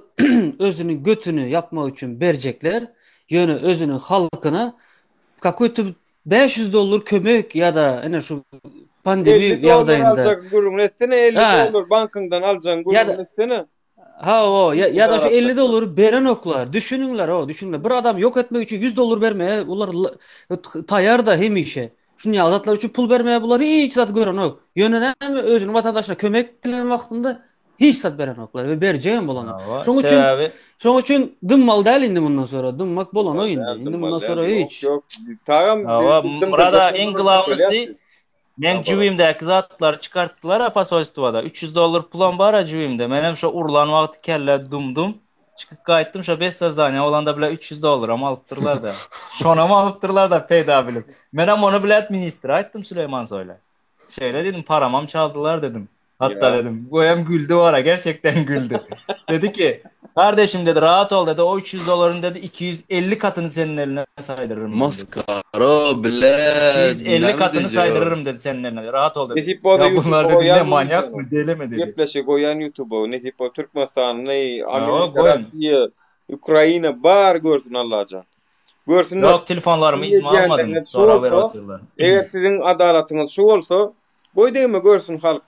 özüniň götüni ýapmak üçin berjekler. Ýöne özüniň halkyna kakoý-to 500 dollar kömek ýa-da ine şu pandemiýa 50 dollar ýagdaýynda. aljak gürrüňini etsene, 50 Ha. dollar bankyňdan aljagyň Ýa-da gürrüňini etsene. Ha o ýa, ýa-da şu 50 dollary berenoklar. Düşüniňler o, düşüniňler. Bir adam ýok etmek üçin 100 dollar bermäge olar taýar-da hemişe. Şuny ýaly zatlar üçin pul bermäge bular hiç zat görenok. Ýöne näme özüniň watandaşyna kömek gelen wagtynda hiç zat berenoklar we berjegem bolanok. Şoň üçin Sebäbi şoň üçin dymmaly däl indi mundan sonra. Dymmak bolanok indi. Indi mundan sonra hiç. Ýok, ýok. Tagam Hawa, Murada iň glawnysy Meň jübimdäki zatlary çykartdylar-a posolstwada. 300 dollar pulam bar-a jübimde. Menem şo urlan wagty kellä dumdum. Çykyp gaýtdym, şo bez sozdaniýa bolanda bile 300 dollaram alypdyrlar-da. Şonam alypdyrlar-da peýda bilip. Menem ony bilet ministre aýtdym Süleýman Soýla. Şeýle diýdim, paramam çaldylar dedim. Hatda dedim. Goýam güldi ora, gerçekten güldi. Dedi ki, kardeşim dedi, rahat ol dedi, o 300 dollaryň dedi 250 katyny senin eline saýdyryrym. Maskara bile. 250 katyny saýdyryrym dedi senin eline. Rahat ol dedi. Nesip bolsa Ya bunlar YouTube'a dedi ne goýan manyak mı, deli mi dedi. Gepleşik goýan YouTube'a. Nesip bolsa Türkmenistany, Amerika, goýun. Russiýa, Ukraina bar görsün Allajan. Görsünler. Yok telefonlarymy izime almadym. Şu bolsa, eger siziň adalatyňyz şu bolsa, Goý degme görsün halk.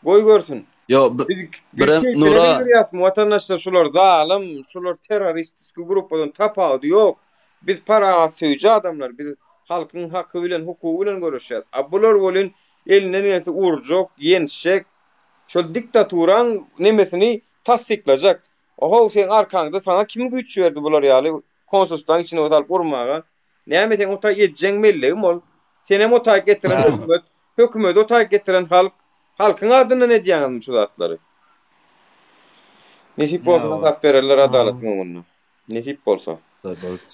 Goý görsün. Yo Biz birem Nura görýäsmi watandaşlar şular zalym, şular terroristiski gruppadan tapawudy ýok. Biz parahatsöýüji adamlar, biz halkyň haky bilen, hukugy bilen göreşýäs. A bular welin elinden gelse urjak, ýençjek, şol diktaturaň nemesini tassyklajak. Ohow seň arkaňda saňa kim güýç berdi bular ýaly konsulstwaň içine salyp urmaga? Näme seň otaý ejeň mellegim ol. Senem otaý getiren hökümet, hökümeti otaý getiren halk. Halkyň adyndan edýäňizmi şu zatlary? Nesip bolsa hasap bererler adalatyň öňünde. Nesip bolsa.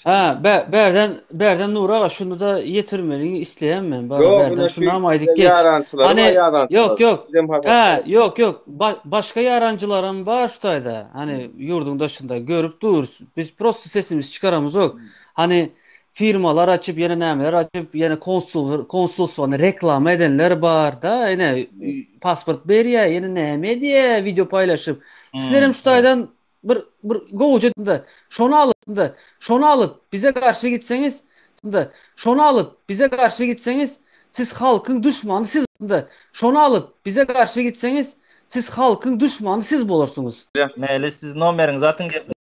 Ha, be, berden, berden Nur aga şuny-da ýetirmeliňi isleýän men. Bara Ýok, berden ine şuny şu hem aýdyp geç. ýarançylary Hani bar, ýarançylar. ýok, ýok. Bizem hasap Ha, bererler. ýok, ýok. Ba- başga ýarançylaram bar şu taýda. Hani ýurduň daşynda görüp durus. Biz prosto sesimizi çykaramyzok. Hany firmalar açyp ýene nämeler açyp ýene konsul konsulstwany reklama edenler bar da ine pasport berýä ýene näme edýä wideo paýlaşyp. Sizlerem şu taýdan bir bir gowuja da şony alyp da şony alyp bize garşy gitseňiz da şony alyp bize garşy gitseňiz siz halkyň duşmany siz da şony alyp bize garşy gitseňiz siz halkyň duşmany siz bolarsyňyz. Meli siz nomeriňizi atyň.